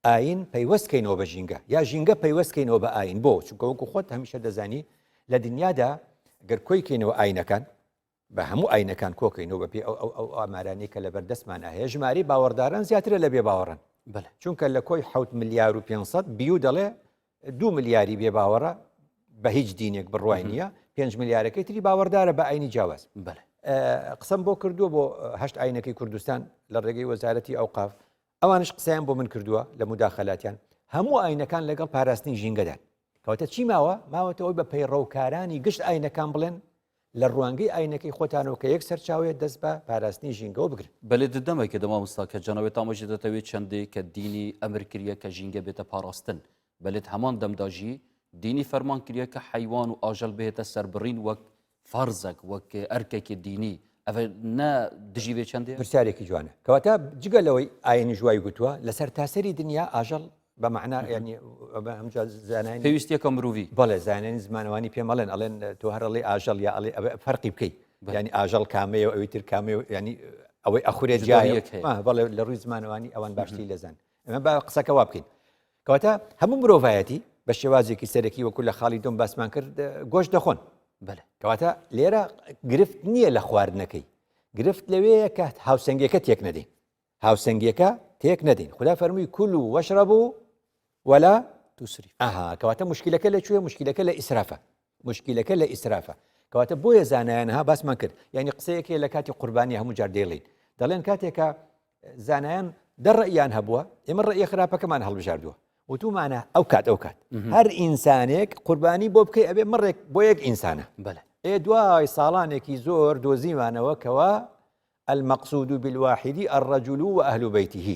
ئایین پەیوەست کەینەوە بە ژینگە یا ژینگە پەیوەست کەینەوە بە ئایین بۆ چونکە وەکو خۆت هەمیشە دەزانی لە دنیادا گەر کۆی کەینەوە ئاینەکان بە هەموو ئاینەکان کۆکەینەوە بە پێی ئەو ئەو ئەو ئامارانەی کە لەبەر دەستمانە هەیە ژمارەی باوەڕداران زیاترە لە بێ باوەڕن بەلێ. چونکە لە کۆی حەوت ملیار و 500 بیو دەڵێ دوو ملیاری بێ باوەڕە بە هیچ دینێک بڕوای نییە پێنج ملیارەکەی تری باوەڕدارە بە ئاینی جیاواز بەلێ. قسەم بۆ کردووە بۆ هەشت ئاینەکەی کوردستان لە ڕێگەی وەزارەتی ئەوقاف ئەوانش قسەیان بۆ من کردووە لە موداخەلاتیان هەموو ئاینەکان لەگەڵ پاراستنی ژینگەدان کەواتە چی ماوە ماوەتەوەی بە پەیڕەوکارانی گشت ئاینەکان بڵێن لە ڕوانگەی ئاینەکەی خۆتانەوە کە یەک سەرچاوەیە دەست بە پاراستنی ژینگەوە بگرن. بەلێ دە دەمێکە دە مامۆستا کە جەناوێ تامەژێ دەتەوێ چەندێ کە دینی ئەمر کریە کە ژینگە بێتە پاراستن بەلێت هەمان دەمدا ژی دینی فەرمان کریە کە حەیوان و ئاژەل بهێتە سەربڕین وەک فەرزەک وەک ئەرکێکی دینی ئەڤ نە دژی وێ چەندێ؟ پرسیارێکی جوانە. کەواتە جگە لەوەی ئاینیش وای گوتووە لە سەرتاسەری دنیا ئاژەڵ بە مەعنا یانی هەمجا زانایانی پێویستیەکە مروڤی. بەڵێ زانایانی زمانەوانی پێم ئەڵێن ئەڵێن تۆ هەر ئەڵێی ئاژەڵ یا ئەڵێ ئەوە فەرقی بکەی یانی ئاژەڵ کامەیە و ئەوی تر کامەیە و یانی ئەوەی ئەخورێت جیایە جوداییەک هەیە. بەڵێ لە ڕووی زمانەوانی ئەوان باشتری لێزان. ئەمە با قسەکە وا بکەین. کەواتە هەموو مرۆڤایەتی بە شێوازێکی سەرەکی وەکو لە خاڵی دوم باسمان کرد گۆشت دەخۆن بەلێ. کەواتە لێرە گرفت نییە لە خواردنەکەی گرفت لەوەیە کە هاوسەنگیەکە تێک نەدەین هاوسەنگیەکە تێک نەدەین خودا فەرمووی كلوا واشربوا ولا تسرفوا ئەها کەواتە مشکلەکە لە کوێ مشکلەکە لە ئیسرافە مشکلەکە لە ئیسرافە کەواتە بۆیە زانایان ها باسمان کرد یعنی قسەیەکێ لە کاتی قوربانی هەموو جار دەیڵین دەڵێن کاتێکە زانایان دە ڕەئیان هەبووە ئێمە ڕەئی خراپەکەمان هەڵبژاردووە وتومانە ئەو کات ئەو کات هەر ئینسانێک قوربانی بۆ بکەی ئەبێ مەڕێک بۆ یەک ئینسانە بەلێ. ئێ دوای ساڵانێکی زۆر دۆزیمانەوە کەوا المقصود بالواحد الرجل وأهل بيته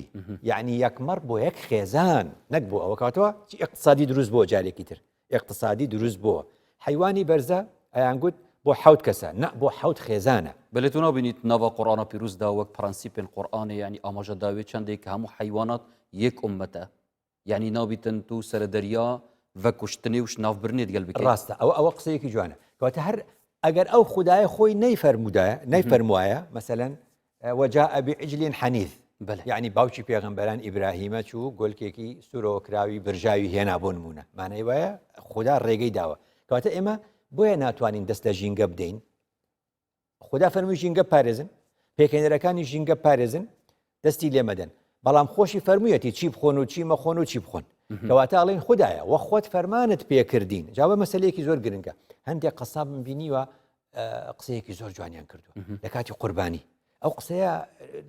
یعنی یەک مەڕ بۆ یەک خێزان نەک بۆ ئەوە کاتەوە چی اقتصادی دروست بۆ جارێکی تر ئیقتسادی دروست بۆ حەیوانی بەرزە ئەیانگوت بۆ حەوت کەسە نا بۆ حەوت خێزانە. بەلێ تۆ نابینیت ناڤا قورئانا پیروز دا وەک پرەنسیپێن قورئانێ یانی ئاماژە داوێ چەندێ کە هەموو حەیوانات یەک ئوممەتە یانی نابیتن تو سەرە دەریا ڤە کوشتنێ و شناڤبرنێ دگەل بکەی. ڕاستە ئەوە ئەوە قسەیەکی جوانە کەواتە هەر ئەگەر ئەو خودایە خۆی نەیفەرموودایە نەیفەرموایە مەسەلەن وجاء بعجل حنیذ بەلێ. یەعنی باوکی پێغەمبەران ئیبراهیمە چوو گۆلکێکی سوورەوەکراوی برژاوی هێنا بۆ نموونە مانای وایە خودا ڕێگەی داوە کەواتە ئێمە بۆیە ناتوانین دەست لە ژینگە بدەین خودا فەرمووی ژینگە پارێزن پێکهێنەرەکانی ژینگە پارێزن دەستی لێمەدەن بەڵام خۆشی فەرموویەتی چی بخۆن و چی مەخۆن و چی بخۆن کەواتە ئەڵێن خودایە وە خۆت فەرمانت پێکردین جاوە مەسلەیەکی زۆر گرنگە هەندێک قەسابم بینیوە قسەیەکی زۆر جوانیان کردووە لە کاتی قوربانی ئەو قسەیە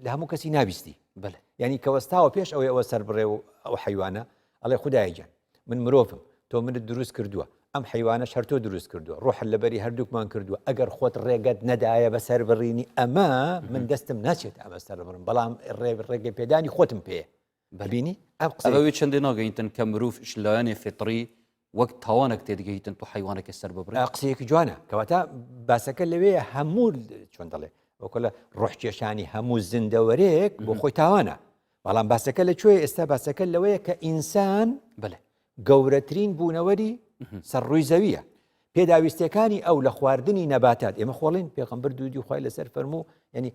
لە هەموو کەسی نابیستی بەلێ یعنی کەوەستاوە پێش ئەوەی ئەوە سەر بڕێ و ئەو حیوانە ئەڵێ خدای گیان من مرۆڤم تۆ منت دروست کردووە ئەم حیوانە هەر تۆ دروست کردووە ڕۆح لەبەری هەردووکمان کردووە ئەگەر خۆت ڕێگەت نەدایە بە سەربڕینی ئەمە من دەستم ناچێت ئەمە سەر بڕم بەڵام ڕێ ڕێگە پێدانی خۆتم پێ ببینی ئەم قسەیە. ئەوە چەندێ ناگەیتن کە مروف ش لایەنێ فیتڕی وەک تاوانێک تێدگەیتن تو حەیوانەکێ سەر ببڕی. قسەیەکی جوانە کەواتە باسەکە لەوێ هەموو چۆن دەڵێ وەکۆ لە ڕۆحکێشانی هەموو زیندەوەرێک بۆ خۆی تاوانە بەڵام باسەکە لە کوێ ئێستا باسەکە لەوەیە کە ئینسان بەلێ گەورەترین بوونەوەری سەر ڕووی زەویە. پێداویستیەکانی ئەو لە خواردنی نەباتات ئێمە خۆڵین پێغەمبەر دوودی خوای لەسەر فەرموو ینی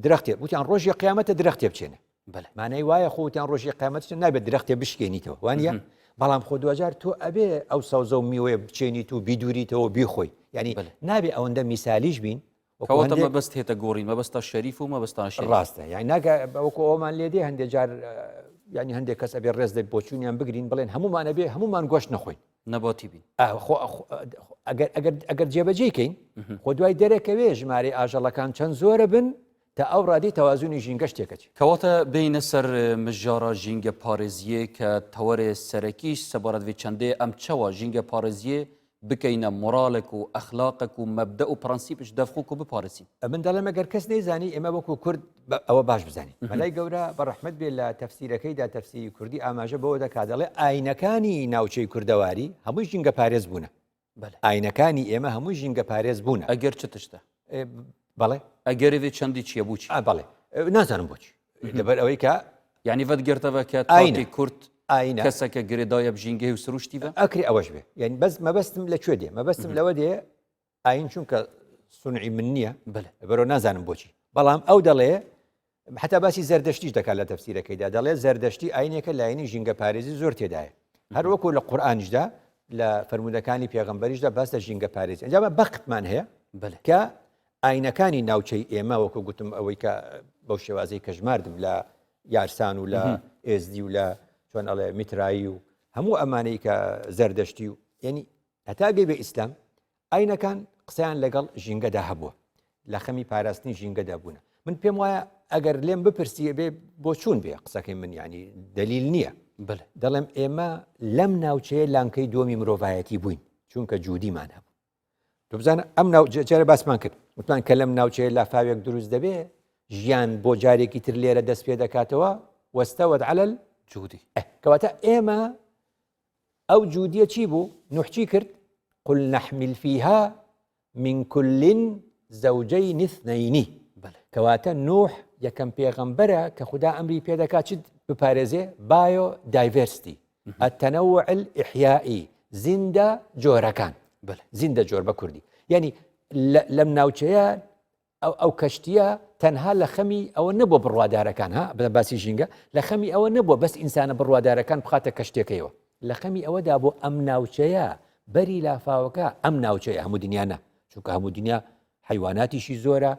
درەختێ وتیان ڕۆژی قیامەتە درەختێ بچێنە مانای وایە خۆتیان ڕۆژی قیامەت نابێت درەختێ بشکێنیتەوە وانە بەڵام خۆ دوجار تۆ ئەبێ ئەو سەوزە و میوەیە بچێنیت و بیدوریتەوە بیخۆی ینی نابێ ئەوەندە میسالیش بین کەواتە مەبەست هێتە گۆڕین مەبەستە شەریف و مەبەستان شەریف. ڕاستە یانی ناکە وەکو ئەومان لێ دێ هەندێک جار ینی هەندێک کەس ئەبێ ڕێز لە بۆچوونیان بگرین بڵێن هەمومان ئەبێ هەمومان گۆشت نەخۆین نەباتی بین خۆ ئەگەر ئەگەر ئەگەر جێبەجێ کەین خۆ دوای دەرەکەوێ ژمارەی ئاژەڵەکان چەند زۆرە بن تا ئەو ڕادی تەوازونی ژینگەش تێکەچێ. کەواتە بێینە سەر مژارا ژینگە پارێزیێ کە تەوەرێ سەرەکیش سەبارەت ڤێ چەندێ ئەم چەوا ژینگە پارێزیێ بکەینە مۆرالێک و ئەخلاقێک و مەبدەئ و پرەنسیپش دەف خۆ کو بپارێزین. ئەمن دەڵێم ئەگەر کەس نەیزانی ئێمە وەکو کورد ئەوە باش بزانین. مەلای گەورە بە ڕەحمەت بێ لە تەفسیرەکەیدا تەفسیری کوردی ئاماژە بەوە دەکا دەڵێ ئاینەکانی ناوچەی کوردەواری هەمووی ژینگەپارێز بوونە. ئاینەکانی ئێمە هەمووی ژینگەپارێز بوونە. ئەگەر چ تشتە؟ بەڵێ. ئەگەرێ vê چەندی چییە بۆچی؟ بەڵێ نازانم بۆچی. لەبەر ئەوەی کە یعنی ڤەدگرتەوە کە تاکی کورد ئاینە کەسەکە گرێدایە ژینگەی و سروشتی بە ئەکری ئەوەش بێ یعنی بەس مەبەستم لە کوێ دێ مەبەستم لەوە دێ ئاین چونکە سونعی من نییە بەرەوە نازانم بۆچی بەڵام ئەو دەڵێ حتا باسی زەردەشتیش دەکات لە تەفسیرەکەیدا دەڵێ زەردەشتی ئاینێکە لایەنی ژینگە پارێزی زۆر تێدایە هەروەکو لە قورئانیشدا لە فەرموودەکانی پێغەمبەریشدا باس لە ژینگە پارێزی ئەنجامە بەختمان هەیە کە ئاینەکانی ناوچەی ئێمە وەکو گوتم ئەوەی کە بەو شێوازەی کە ژماردم لە یارسان و لە ئێزدی و لە چۆن ئەڵێ میترایی و هەموو ئەمانەی کە زەردەشتی و یعنی هەتا گەی بە ئیسلام ئاینەکان قسەیان لەگەڵ ژینگەدا هەبووە لە خەمی پاراستنی ژینگەدا بوونە من پێم وایە ئەگەر لێم بپرسی بێ بۆچوون بێ قسەکەی من ینی دلیل نییە دەڵێم ئێمە لەم ناوچەیە لانکەی دووەمی مرۆڤایەتی بووین چونکە جوودیمان هەبوو تۆ بزانە ئەم ناو جارە باسمان کرد وتمان کە لەم ناوچەیە لافاوێک دروست دەبێ ژیان بۆ جارێکی تر لێرە دەست پێ دەکاتەوە واستوت على الجودي کەواتە ئێمە ئەو جودیە چی بوو نوح چی کرد قل نحمل فيها من كل زوجين اثنين کەواتە نوح یەکەم پێغەمبەرە کە خودا ئەمری پێدەکات چ بپارێزێ biodiversity التنوع الإحيائي زیندە جۆرەکان زیندە جۆر بە کوردی یعنی لەم ناوچەیە ئەو ئەو کەشتییە تەنها لە خەمی ئەوە نەبووە بڕوادارەکان ها بە باسی ژینگە لە خەمی ئەوە نەبووە بەس ئینسانە بڕوادارەکان بخاتە کەشتیەکەیەوە لە خەمی ئەوەدا بۆ ئەم ناوچەیە بەری لافاوەکە ئەم ناوچەیە هەموو دنیا نا چونکە هەموو دنیا حیواناتیشی زۆرە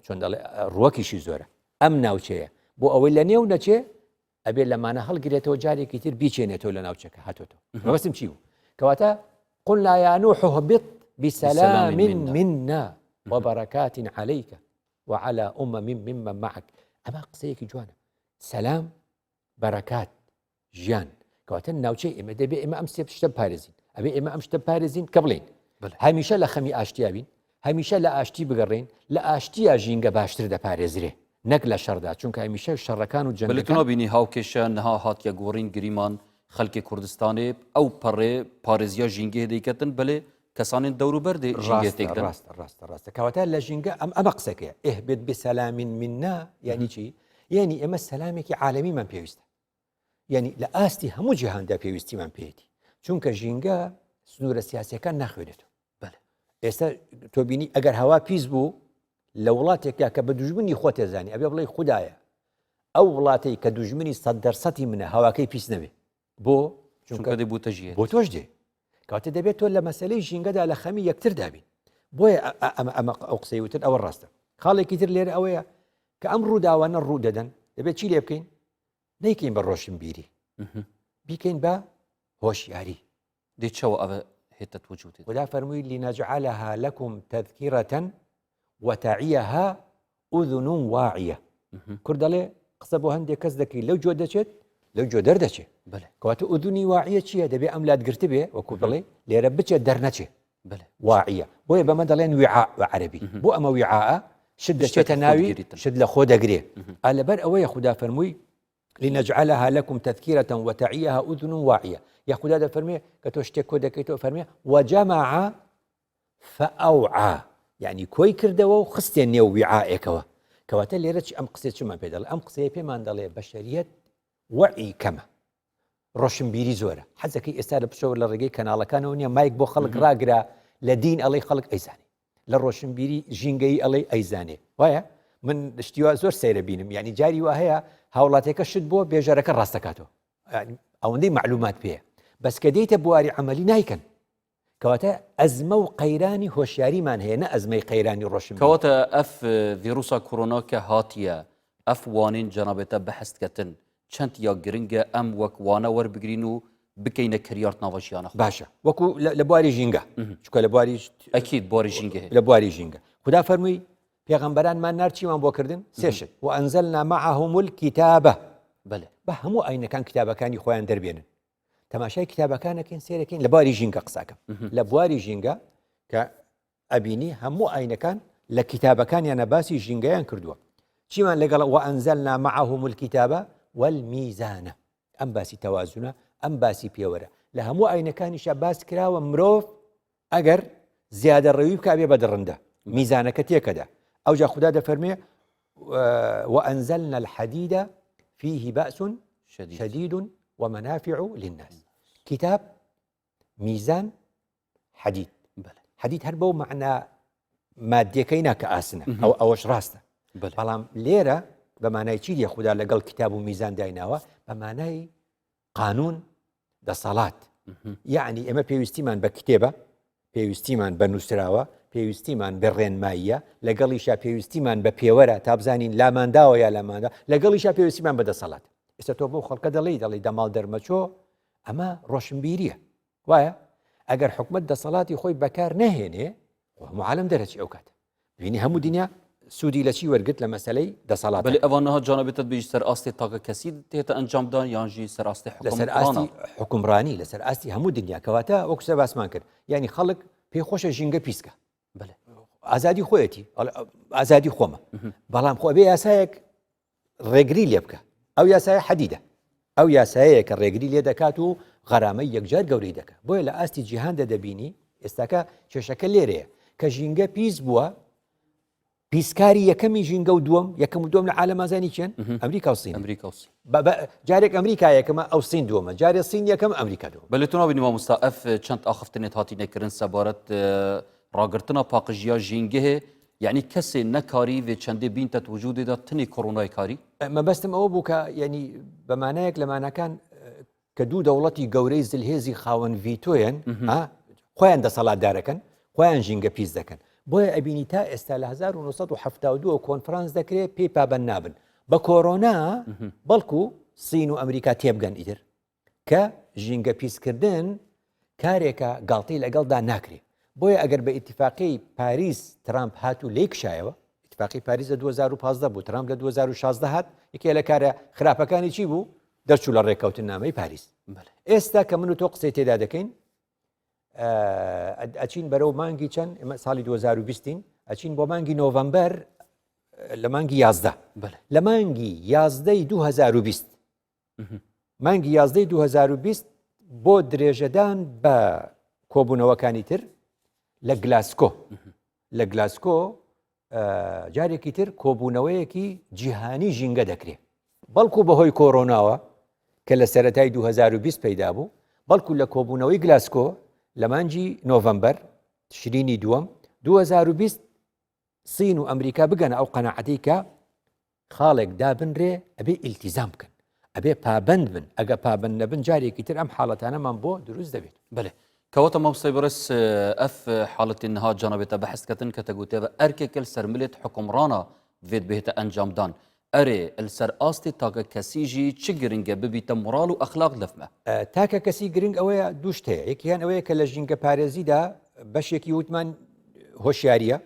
چۆن دەڵێ ڕوەکیشی زۆرە ئەم ناوچەیە بۆ ئەوەی لە نێو نەچێ ئەبێ لەمانە هەڵگرێتەوە جارێکی تر بیچێنێتەوە لە ناوچەکە هاتۆتەوە مەبەستم چی بوو کەواتە قلنا يا نوح اهبط بسلام منا وبركات عليك وعلى أمم ممن معك ئەمە قسەیەکی جوانە سەلام بەرەکات ژیان کەواتە ناوچەی ئێمە دەبێ ئێمە ئەم سێ شتە پارێزین ئەبێ ئێمە ئەم شتە پارێزین کە بڵین هەمیشە لە خەمی ئاشتیابین هەمیشە لە ئاشتی بگەڕێین، لە ئاشتییا ژینگە باشتر دەپارێزرێ نەک لە شەڕدا، چونکە هەمیشە شەڕەکان و بەلێ تو جەنگەکان. نابینی هاوکێشە نها هاتیە گۆڕین گریمان خەلکێ کوردستانێ ئەو پەڕێ پارێزیا ژینگەێ دەیکەتن بەلێ کەسانێن دەوروبەر دێ ژینگەێ ڕاستە تێکدەن. ڕاستە ڕاستە ڕاستە کەواتە لە ژینگە ئەم ئەمە قسەکەیە اهبط بسلام منا یانی چی؟ یانی ئێمە سەلامێکی عالەمیمان پێویستە یانی لە ئاستی هەموو جیهاندا پێویستیمان پێیەتی چونکە ژینگە سنوورە سیاسیەکان ناخوێنێتەوە ئێستا تۆ بینی ئەگەر هەوا پیس بوو لە وڵاتێکدا کە بە دوژمنی خۆ تێزانی ئەبێ بڵێ خودایە ئەو وڵاتەی کە دوژمنی سەد دەرسەتی منە هەواکەی پیس نەبێ بۆ چونکە دێ بۆ تەژیێت بۆ تۆش دێ کاتە دەبێت تۆ لە مەسلەی ژینگەدا لە خەمی یەکتر دابین بۆیە ئەمە ئەمە ئەو قسەی وتن ئەوە ڕاستە خاڵێکی تر لێرە ئەوەیە کە ئەم ڕووداوانە ڕوو دەدەن دەبێت چی لێ بکەین نەیکەین بە ڕۆشنبیری بیکەین بە هۆشیاری دێ چەوە ئەڤ هێتە وجودێ؟ خودا فەرمووی لنجعلها لکم تذکرة وتعیها اذن واعیە کورد دەڵێ قسە بۆ هەندێک کەس دەکەی لەو جۆ دەچێت لەو جۆ دەردەچێت کەواتە ئودونی واعیە چییە دەبێ ئەم لات گرت بێ وەکو بڵێ لێرە بچێت دەرنەچێ واعیە بۆیە بەمە دەڵێن وعاء بە عەربی بۆ ئەمە وعاء شت دەچێتە ناوی شت لە خۆ دەگرێ لەبەر ئەوەیە خودا فەرمووی لنجعلها لكم تذكرة وتعيها أذن واعية یا خودا دەفەرمێ کە تۆ شتێک کۆ دەکەیتەوە فەرمێ وجمع فأوعى یعنی کۆی کردەوە و خستێ نێو وعاءێکەوە کەواتە لێرە چی ئەم قسەی چمان پێ دەڵێ ئەم قسەیە پێمان دەڵێ بەشەریەت وەعی کەمە ڕۆشنبیری زۆرە حەزەکەی ئێستا لە پشەوە لە ڕێگەی کەناڵەکانەوە نییە مایک بۆ خەڵک ڕاگرە. لە دین ئەڵێی خەڵک ئەیزانێ لە ڕۆشنبیری ژینگەیی ئەڵێی ئەیزانێ وایە من شتیوا زۆر سەیرە بینم یعنی جاری وا هەیە هاوڵاتیەکە شت بۆ بێژەرەکە ڕاستەکاتەوە ئەوەندەی معلومات پێیە بەس کە دێیتە بواری عملی نایکەن کەواتە ئەزمە و قەیرانی هۆشیاریمان هەیە نە ئەزمەی قەیرانی ڕۆشن کەواتە ئەف ڤیروسا کۆرۆنا کە هاتیە ئەف وانین جەنابێتە بەحست کەتن چەند یا گرنگە ئەم وەک وانە وەربگرین و بکەینە کریارت ناوە ژیانە باشە وەکو لە بواری ژینگە چکە لە بواری ئەکید بواری ژینگە لە بواری ژینگە خدا فەرمووی پێغەمبەرانمان نارد چیمان بۆ کردن سێ شت وانزلنا معهم الكتاب بەێ بە هەموو ئاینەکان کتابەکانی خۆیان دەربێنن تەماشای کتابەکانەکەین سێرەکەین لە باری ژینگە قساکەم لە بواری ژینگە کە ئەبینی هەموو ئاینەکان لە کتابەکانیانە باسی ژینگەیان کردووە چیمان لەگەڵ وانزلنا معهم الكتاب والمیزانە ئەم باسی تەوازنە ئەم باسی پێوەرە لە هەموو ئاینەکانیشە باس کراوە مرۆڤ ئەگەر زیادە ڕەوی بکە بێ بە دڕندە میزانەکە تێکەدا ئەوجا خودا دەفەرمێ وأنزلنا الحديد فيه بأس شديد ومنافع للناس کتاب میزان حدید حدید هەر بەو معنە مادیەکەی نا کە ئاسنە ئەو ئەوەش ڕاستە بەڵام لێرە بە مانای چی دیە خودا لەگەڵ کتاب و میزان دایناوە بە مانای قانون دەسەڵات یعنی ئێمە پێویستیمان بە کتێبە پێویستیمان بە نووسراوە پێویستیمان بە ڕێنماییە لەگەڵیشا پێویستیمان بە پێوەرە تا بزانین لامانداوە یا لاماندا لەگەڵیشا پێویستیمان بە دەسەڵات ئێستا تۆ بۆ خەڵکە دەڵێی دەڵێ دەماڵ دەرمەچۆ ئەمە ڕۆشنبیریە وایە ئەگەر حکومت دەسەڵاتی خۆی بەکار نەهێنێ هەموو عالم دەرەچی ئەو کات بینی هەموو دنیا سوودی لە چی وەرگرت لە مەسلەی دەسەڵات بەلی ئەوان نها جانبێتت بێژ سەر ئاستی تاکە کەسی تێتە ئەنجامدان یانژی سەر ئاستی لەسەر ئاستی حکومڕانی لەسەر ئاستی هەموو دنیا کەواتە وەکو سەر باسمان کرد یعنی خەڵک پێی خۆشە ژینگە پیسکە ئازادی خۆیەتی ئازادی خۆمە بەڵام خۆ بێ یاسایەک ڕێگری لێ بکە ئەو یاسایە حەدیدە ئەو یاسایەیە کە ڕێگری لێ دەکات و غەرامەی یەکجار گەورەی دەکات بۆیە لە ئاستی جیهاندا دەبینی ئێستاکە کێشەکە لێرەیە کە ژینگە پیس بووە پیسکاری یەکەمی ژینگە و دووەم یەکەم و دووەم لە عالەمازانی چێن ئەمریکا و سین ئەمریکا و سین جارێک ئەمریکا یەکەمە ئەو سین دووەمە جارێ سین یەکەم ئەمریکا دووەم بەلێ تو نابینی مامۆستا ئەف چەند ئاخفتنێت هاتی نەکردن سەبارەت ڕاگرتنا پاقژیا ژینگەهێ یەعنی کەسێ نەکاری ڤێ چەندێ بینتەت وجودێ دا تنێ کۆرۆنای کاری؟ مەبەستم ئەوە بوو کە یەعنی بە مانایەک لە ماناکان کە دوو دەوڵەتی گەورەی زلهێزی خاوەن ڤیتۆیەن خۆیان دەسەڵاتدارەکەن خۆیان ژینگە پیس دەکەن بۆیە ئەبینی تا ئێستا لە 1972 کۆنفرانس دەکرێت پێی پابند نابن بە کۆرۆنا بەڵکو سین و ئەمریکا تێبگەن ئیتر کە ژینگە پیسکردن کارێکە گاڵتەی لەگەڵدا ناکرێ بۆیە ئەگەر بە ئیتیفاقی پاریس ترامپ هات و لێی کشایەوە ئیتفاقی پاریس لە 2015 بوو ترامپ لە 2016 هات یەکێ لە کارە خراپەکانی چی بوو دەرچوو لە ڕێککەوتنامەی پاریس ئێستا کە من و تۆ قسەی تێدا دەکەین ئەچین بەرەو مانگی چەند ئێمە ساڵی 2020 ئەچین بۆ مانگی نۆڤەمبەر لە مانگی 11 لە مانگی 11 2020 مانگی یازدەی 2020 بۆ درێژەدان بە کۆبوونەوەکانی تر لە گلاسکۆ لە گلاسکۆ جارێکی تر کۆبوونەوەیەکی جیهانی ژینگە دەکرێت بەڵکو بەهۆی کۆرۆناوە کە لە سەتای 2020 پەیدا بوو بەڵکو لە کۆبوونەوەی گلاسکۆ لە مانگی نۆڤەمبەر تشرینی دووەم 2020 سین و ئەمریکا بگەنە ئەو قەناعەتەی کە خاڵێک دابنرێ ئەبێ ئیلتیزام بکەن ئەبێ پابند بن ئەگە پابند نەبن جارێکی تر ئەم حاڵەتانەمان بۆ دروست دەبێت. بەلێ کەواتە مامۆستای بەڕێز ئەف حاڵەتی نها جەنابێتە بەحس کەتن کە تەگوتێ بە ئەرکێک ال سەر ملێت حکومڕانە ڤێت بهێتە ئەنجامدان ئەرێ ال سەر ئاستی تاکە کەسی ژی چ گرنگە ببیتە موڕاڵ و ئەخلاق لەفمە؟ تاکە کەسی گرنگ ئەوەیە دوو شت هەیە یەکیان ئەوەیە کە لە ژینگە پارێزیدا بەشێکی وتمان هۆشیاریە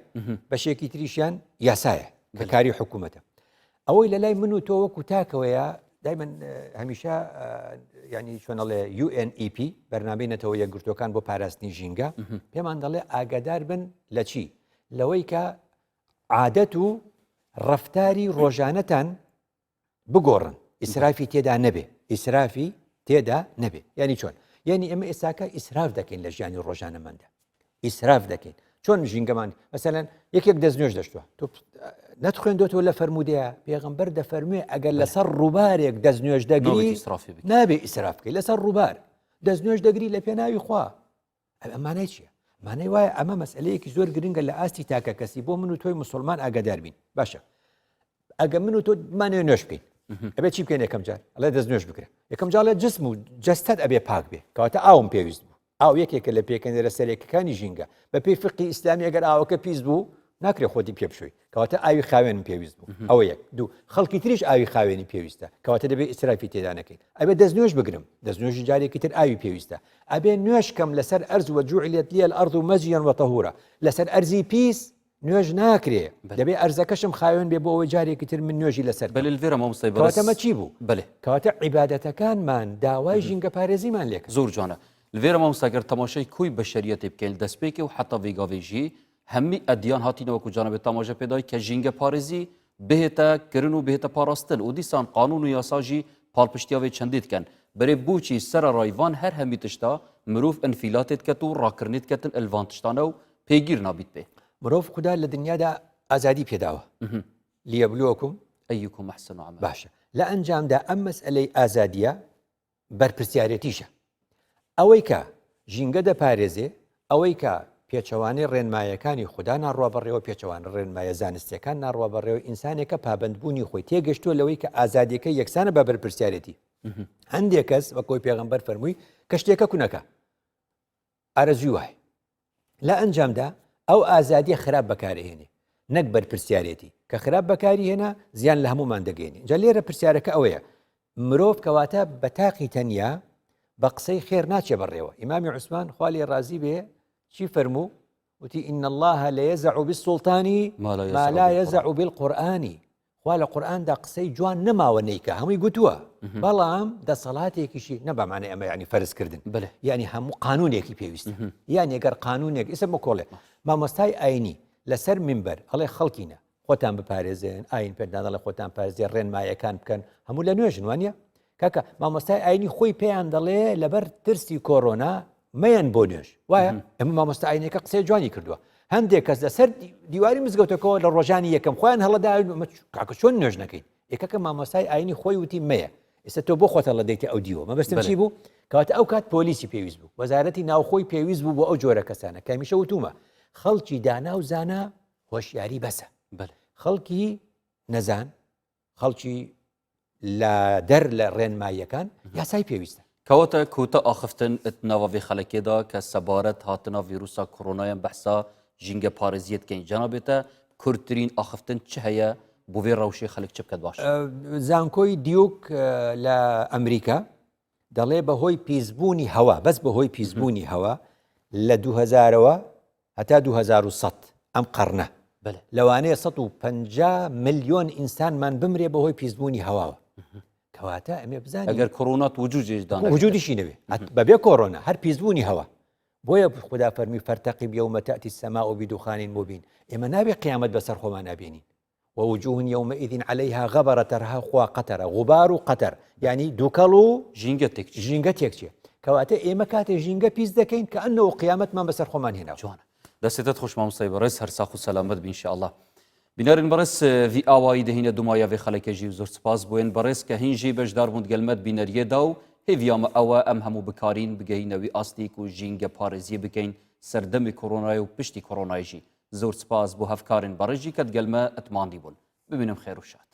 بەشێکی تریشیان یاسایە کە کاری حکوومەتە ئەوەی لە لای من و تۆ وەکو تاکەوەیە دایمەن هەمیشە ینی چۆنەڵێ UNEP بەرنامەی نەتەوە یەکگرتوەکان بۆ پاراستنی ژینگە پێمان دەڵێ ئاگادار بن لە چی لەوەی کە عادەت و ڕفتاری ڕۆژانەتان بگۆڕن ئیسرافی تێدا نەبێ ئیسرافی تێدا نەبێ یعنی چۆن یعنی ئێمە ئێستاکە ئیسراف دەکەین لە ژیانی ڕۆژانەماندا ئیسراف دەکەین چۆن ژینگەمان مەسەلەن یەکێک دەستنوێژ دەشتوە تۆ نەتخوێندۆتەوە لە فەرمودەیە پێغمبەر دەفەرموێ ئەگەر لەسەر ڕووبارێک دەستنوێژ دەگری نابێ ئیسراف بکەی لەسەر ڕووبار دەستنوێژ دەگری لە پێناوی خوا ئەمانای چییە؟ مانای وایە ئەمە مەسئلەیەکی زۆر گرنگە لە ئاستی تاکە کەسی بۆ من و تۆی مسلمان ئاگادار بین. باشە ئەگە من و تۆ مانەوێ نوێژ بکەین ئەبێ چی بکەین؟ یەکەم جار ئەڵێ دەست نوێژ بکرە. یەکەم جار ئەڵێ جسم و جەستەت ئەبێ پاک بێ، کەواتە ئاوم پێویست بوو. ئاو یەکێکە لە پێکەنێرە سەرەکیەکانی ژینگە. بە پێی فقی ئیسلامی ئەگەر ئاوەکە پیس بوو ناکرێ خۆتی پێ بشۆی، کەواتە ئاوی خاوێنم پێویست بوو. ئەوە یەک. دوو، خەڵکی تریش ئاوی خاوێنی پێویستە، کەواتە دەبێ ئیسرافی تێدا نەکەین. ئەبێ دەست نوێژ بگرم، دەست نوێژی جارێکی تر ئاوی پێویستە. ئەبێ نوێژ کەم لەسەر ئەرز، وجعلت لی الارض مسجدا وطهورا، لەسەر ئەرزی پیس نوێژ ناکرێ، دەبێ ئەرزەکەشم خاوێن بێ بۆ ئەوەی جارێکی تر من نوێژی لەسەر بکەم. بەلێ لڤێرە مامۆستای بەڕێز. کەواتە ئەمە چی بوو؟ بەلێ. کەواتە عیبادەتەکانمان داوای ژینگەپارێزیمان لێ کرد. زۆر جوانە. لڤێرە مامۆستا گەر تەماشای کۆی بەشەریەتێ بکەین دەستپێکێ و حەتا ڤێگاڤێ ژی هەمی ئەدیان هاتینە وەکو جانەبێ تاماژە پێدای کە ژینگە پارێزی بهێتە کرن و بهێتە پاراستن و دیسان قانون و یاسا ژی پاڵپشتیا وێ چەندی دکەن بەرێ بۆچی سەرەڕای ڤان هەر هەمی تشتا مروڤ ئنفیلاتێ دکەت و ڕاکرنێ دکەتن ئل ڤان تشتانە و پێگیر نابیت پێ. مرۆڤ خودا لە دنیادا ئازادی پێداوە لیەبلوەکم ایکم احسن عملا. باشە لە ئەنجامدا ئەم مەسئلەی ئازادیە بەرپرسیارێتیشە. ئەوەی کە ژینگە دەپارێزێ، ئەوەی کە پێچەوانەی ڕێنمایەکانی خودا ناڕوا بەڕێوە، پێچەوانە ڕێنمایە زانستیەکان ناڕوا بەڕێوە، ئینسانێکە پابەندبوونی خۆی تێگەشتووە لەوەی کە ئازادیەکەی یەکسانە بە بەرپرسیارێتی. هەندێک کەس وەک ئەوەی پێغەمبەر فەرمووی کە شتێکە کونەکە ئارەزووی وایە. لە ئەنجامدا ئەو ئازادیە خراپ بەکارهێنێ نەک بەرپرسیارێتی کە خراپ بەکاری هێنا زیان لە هەمومان دەگەێنێ. جا لێرە پرسیارەکە ئەوەیە مرۆڤ کەواتە بە تاقی تەنیا بە قسەی خێر ناچێ بەڕێوە. ئیمامی عوسمان خوا لێ ڕازی بێ چی فەرموو؟ وتی إن الله ليزع بالسلطان ما لا يزع بالقرآن. خوا لە قورئاندا قسەی جوان نەماوە نەیکا هەمووی گوتووە بەڵام دەسەڵاتێکیشی نە بەمانەی ئەمە یعنی فەرزکردن یعنی هەموو قانونێکی پێویست یعنی گەر قانونێک ئیسە مکۆڵێ مامۆستای ئاینی لەسەر منبەر ئەڵێ خەڵکینە خۆتان بپارێزێن ئاین پێتان دەڵێ خۆتان پارێزێ ڕێنمایەکان بکەن هەموو لە نوێژن وانە کاکە مامۆستای ئاینی خۆی پێیان دەڵێ لەبەر ترسی کۆرۆنا مەیەن بۆ نوێژ وایە ئەمە مامۆستا ئاینەکە قسەی جوانی کردووە هەندێک کەس لەسەر دیواری مزگەوتەکەەوە لە ڕۆژانی یەکەم خۆیان هەڵەدا کاکە چۆن نوێژ نەکەین یەکەکە مامۆستای ئاینی خۆی وتی مەیە ئێستا تۆ بۆ خۆتە لە دەیتە ئەو دیوە مەبەستم چی بوو کەواتە ئەو کات پۆلیسی پێویست بوو وەزارەتی ناوخۆی پێویست بوو بۆ ئەو جۆرە کەسانە کەمیشە وتومە خەڵکی دانا و زانا هۆشیاری بەسە خەڵکی نەزان خەڵکی لە دەر لە ڕێنماییەکان یاسای پێویستە. کەواتە کۆتا ئاخفتن ت ناڤا ڤێ خەلەکێ دا کە سەبارەت هاتنا ڤیروسا کۆرۆنایان بەحسا ژینگە پارێزیە دکەین جەنابێ تە کورتترین ئاخفتن چ هەیە بۆ ڤێ ڕەوشێ خەلک چ بکەت باشە؟ زانکۆی دیوک لە ئەمریکا دەڵێ بەهۆی پیسبوونی هەوا بەس بەهۆی پیسبوونی هەوا لە دووهەزارەوە هەتا 2100 ئەم قەڕنە لەوانەیە 150 ملیۆن ئینسانمان بمرێ بەهۆی پیسبوونی هەواوە. کەواتە ئەمێ بزانین ئەگەر کۆرۆنات وجودیش دان وجودیشی نەبێ بەبێ کۆرۆنا هەر پیسبوونی هەوا. بۆیە خودا فەرمی فەرتەقیب یومە تەئتی السماء بدخان مبین. ئێمە نابێ قیامەت بەسەر خۆمان نابینین. ووجوه یومئذ علیها غبرە ترهقها قترە، غبار و قتر یعنی دووکەڵ و ژینگە تێکچێ. ژینگە تێکچێ. کەواتە ئێمە کاتێ ژینگە پیس دەکەین کە ئەنەوە قیامەتمان بەسەر خۆمان هێناوە. جوانە. دەستێتت خۆش مامۆستای بەڕێز هەر ساخ و سەلامەت بی ان شاء اللە. بینەرن بەڕێز ڤی ئاوایی دهینە دومایا ڤێ خەلەکێ ژی و زۆر سپاس بۆێن بەڕێز کە هین ژی بەشدار بوون گەل مەد بینەریێ دا و هێڤیا مە ئەوە ئەم هەموو بکارین بگەهینە وی ئاستیک و ژینگە پارێزیێ بکەین سەردەمی کۆرۆنای و پشتی کۆرۆنای ژی. زۆر سپاس بۆ هەڤکارێن بەڕێژی کە دگەل مە ئتماندی بوون. ببینم خێر و شاد.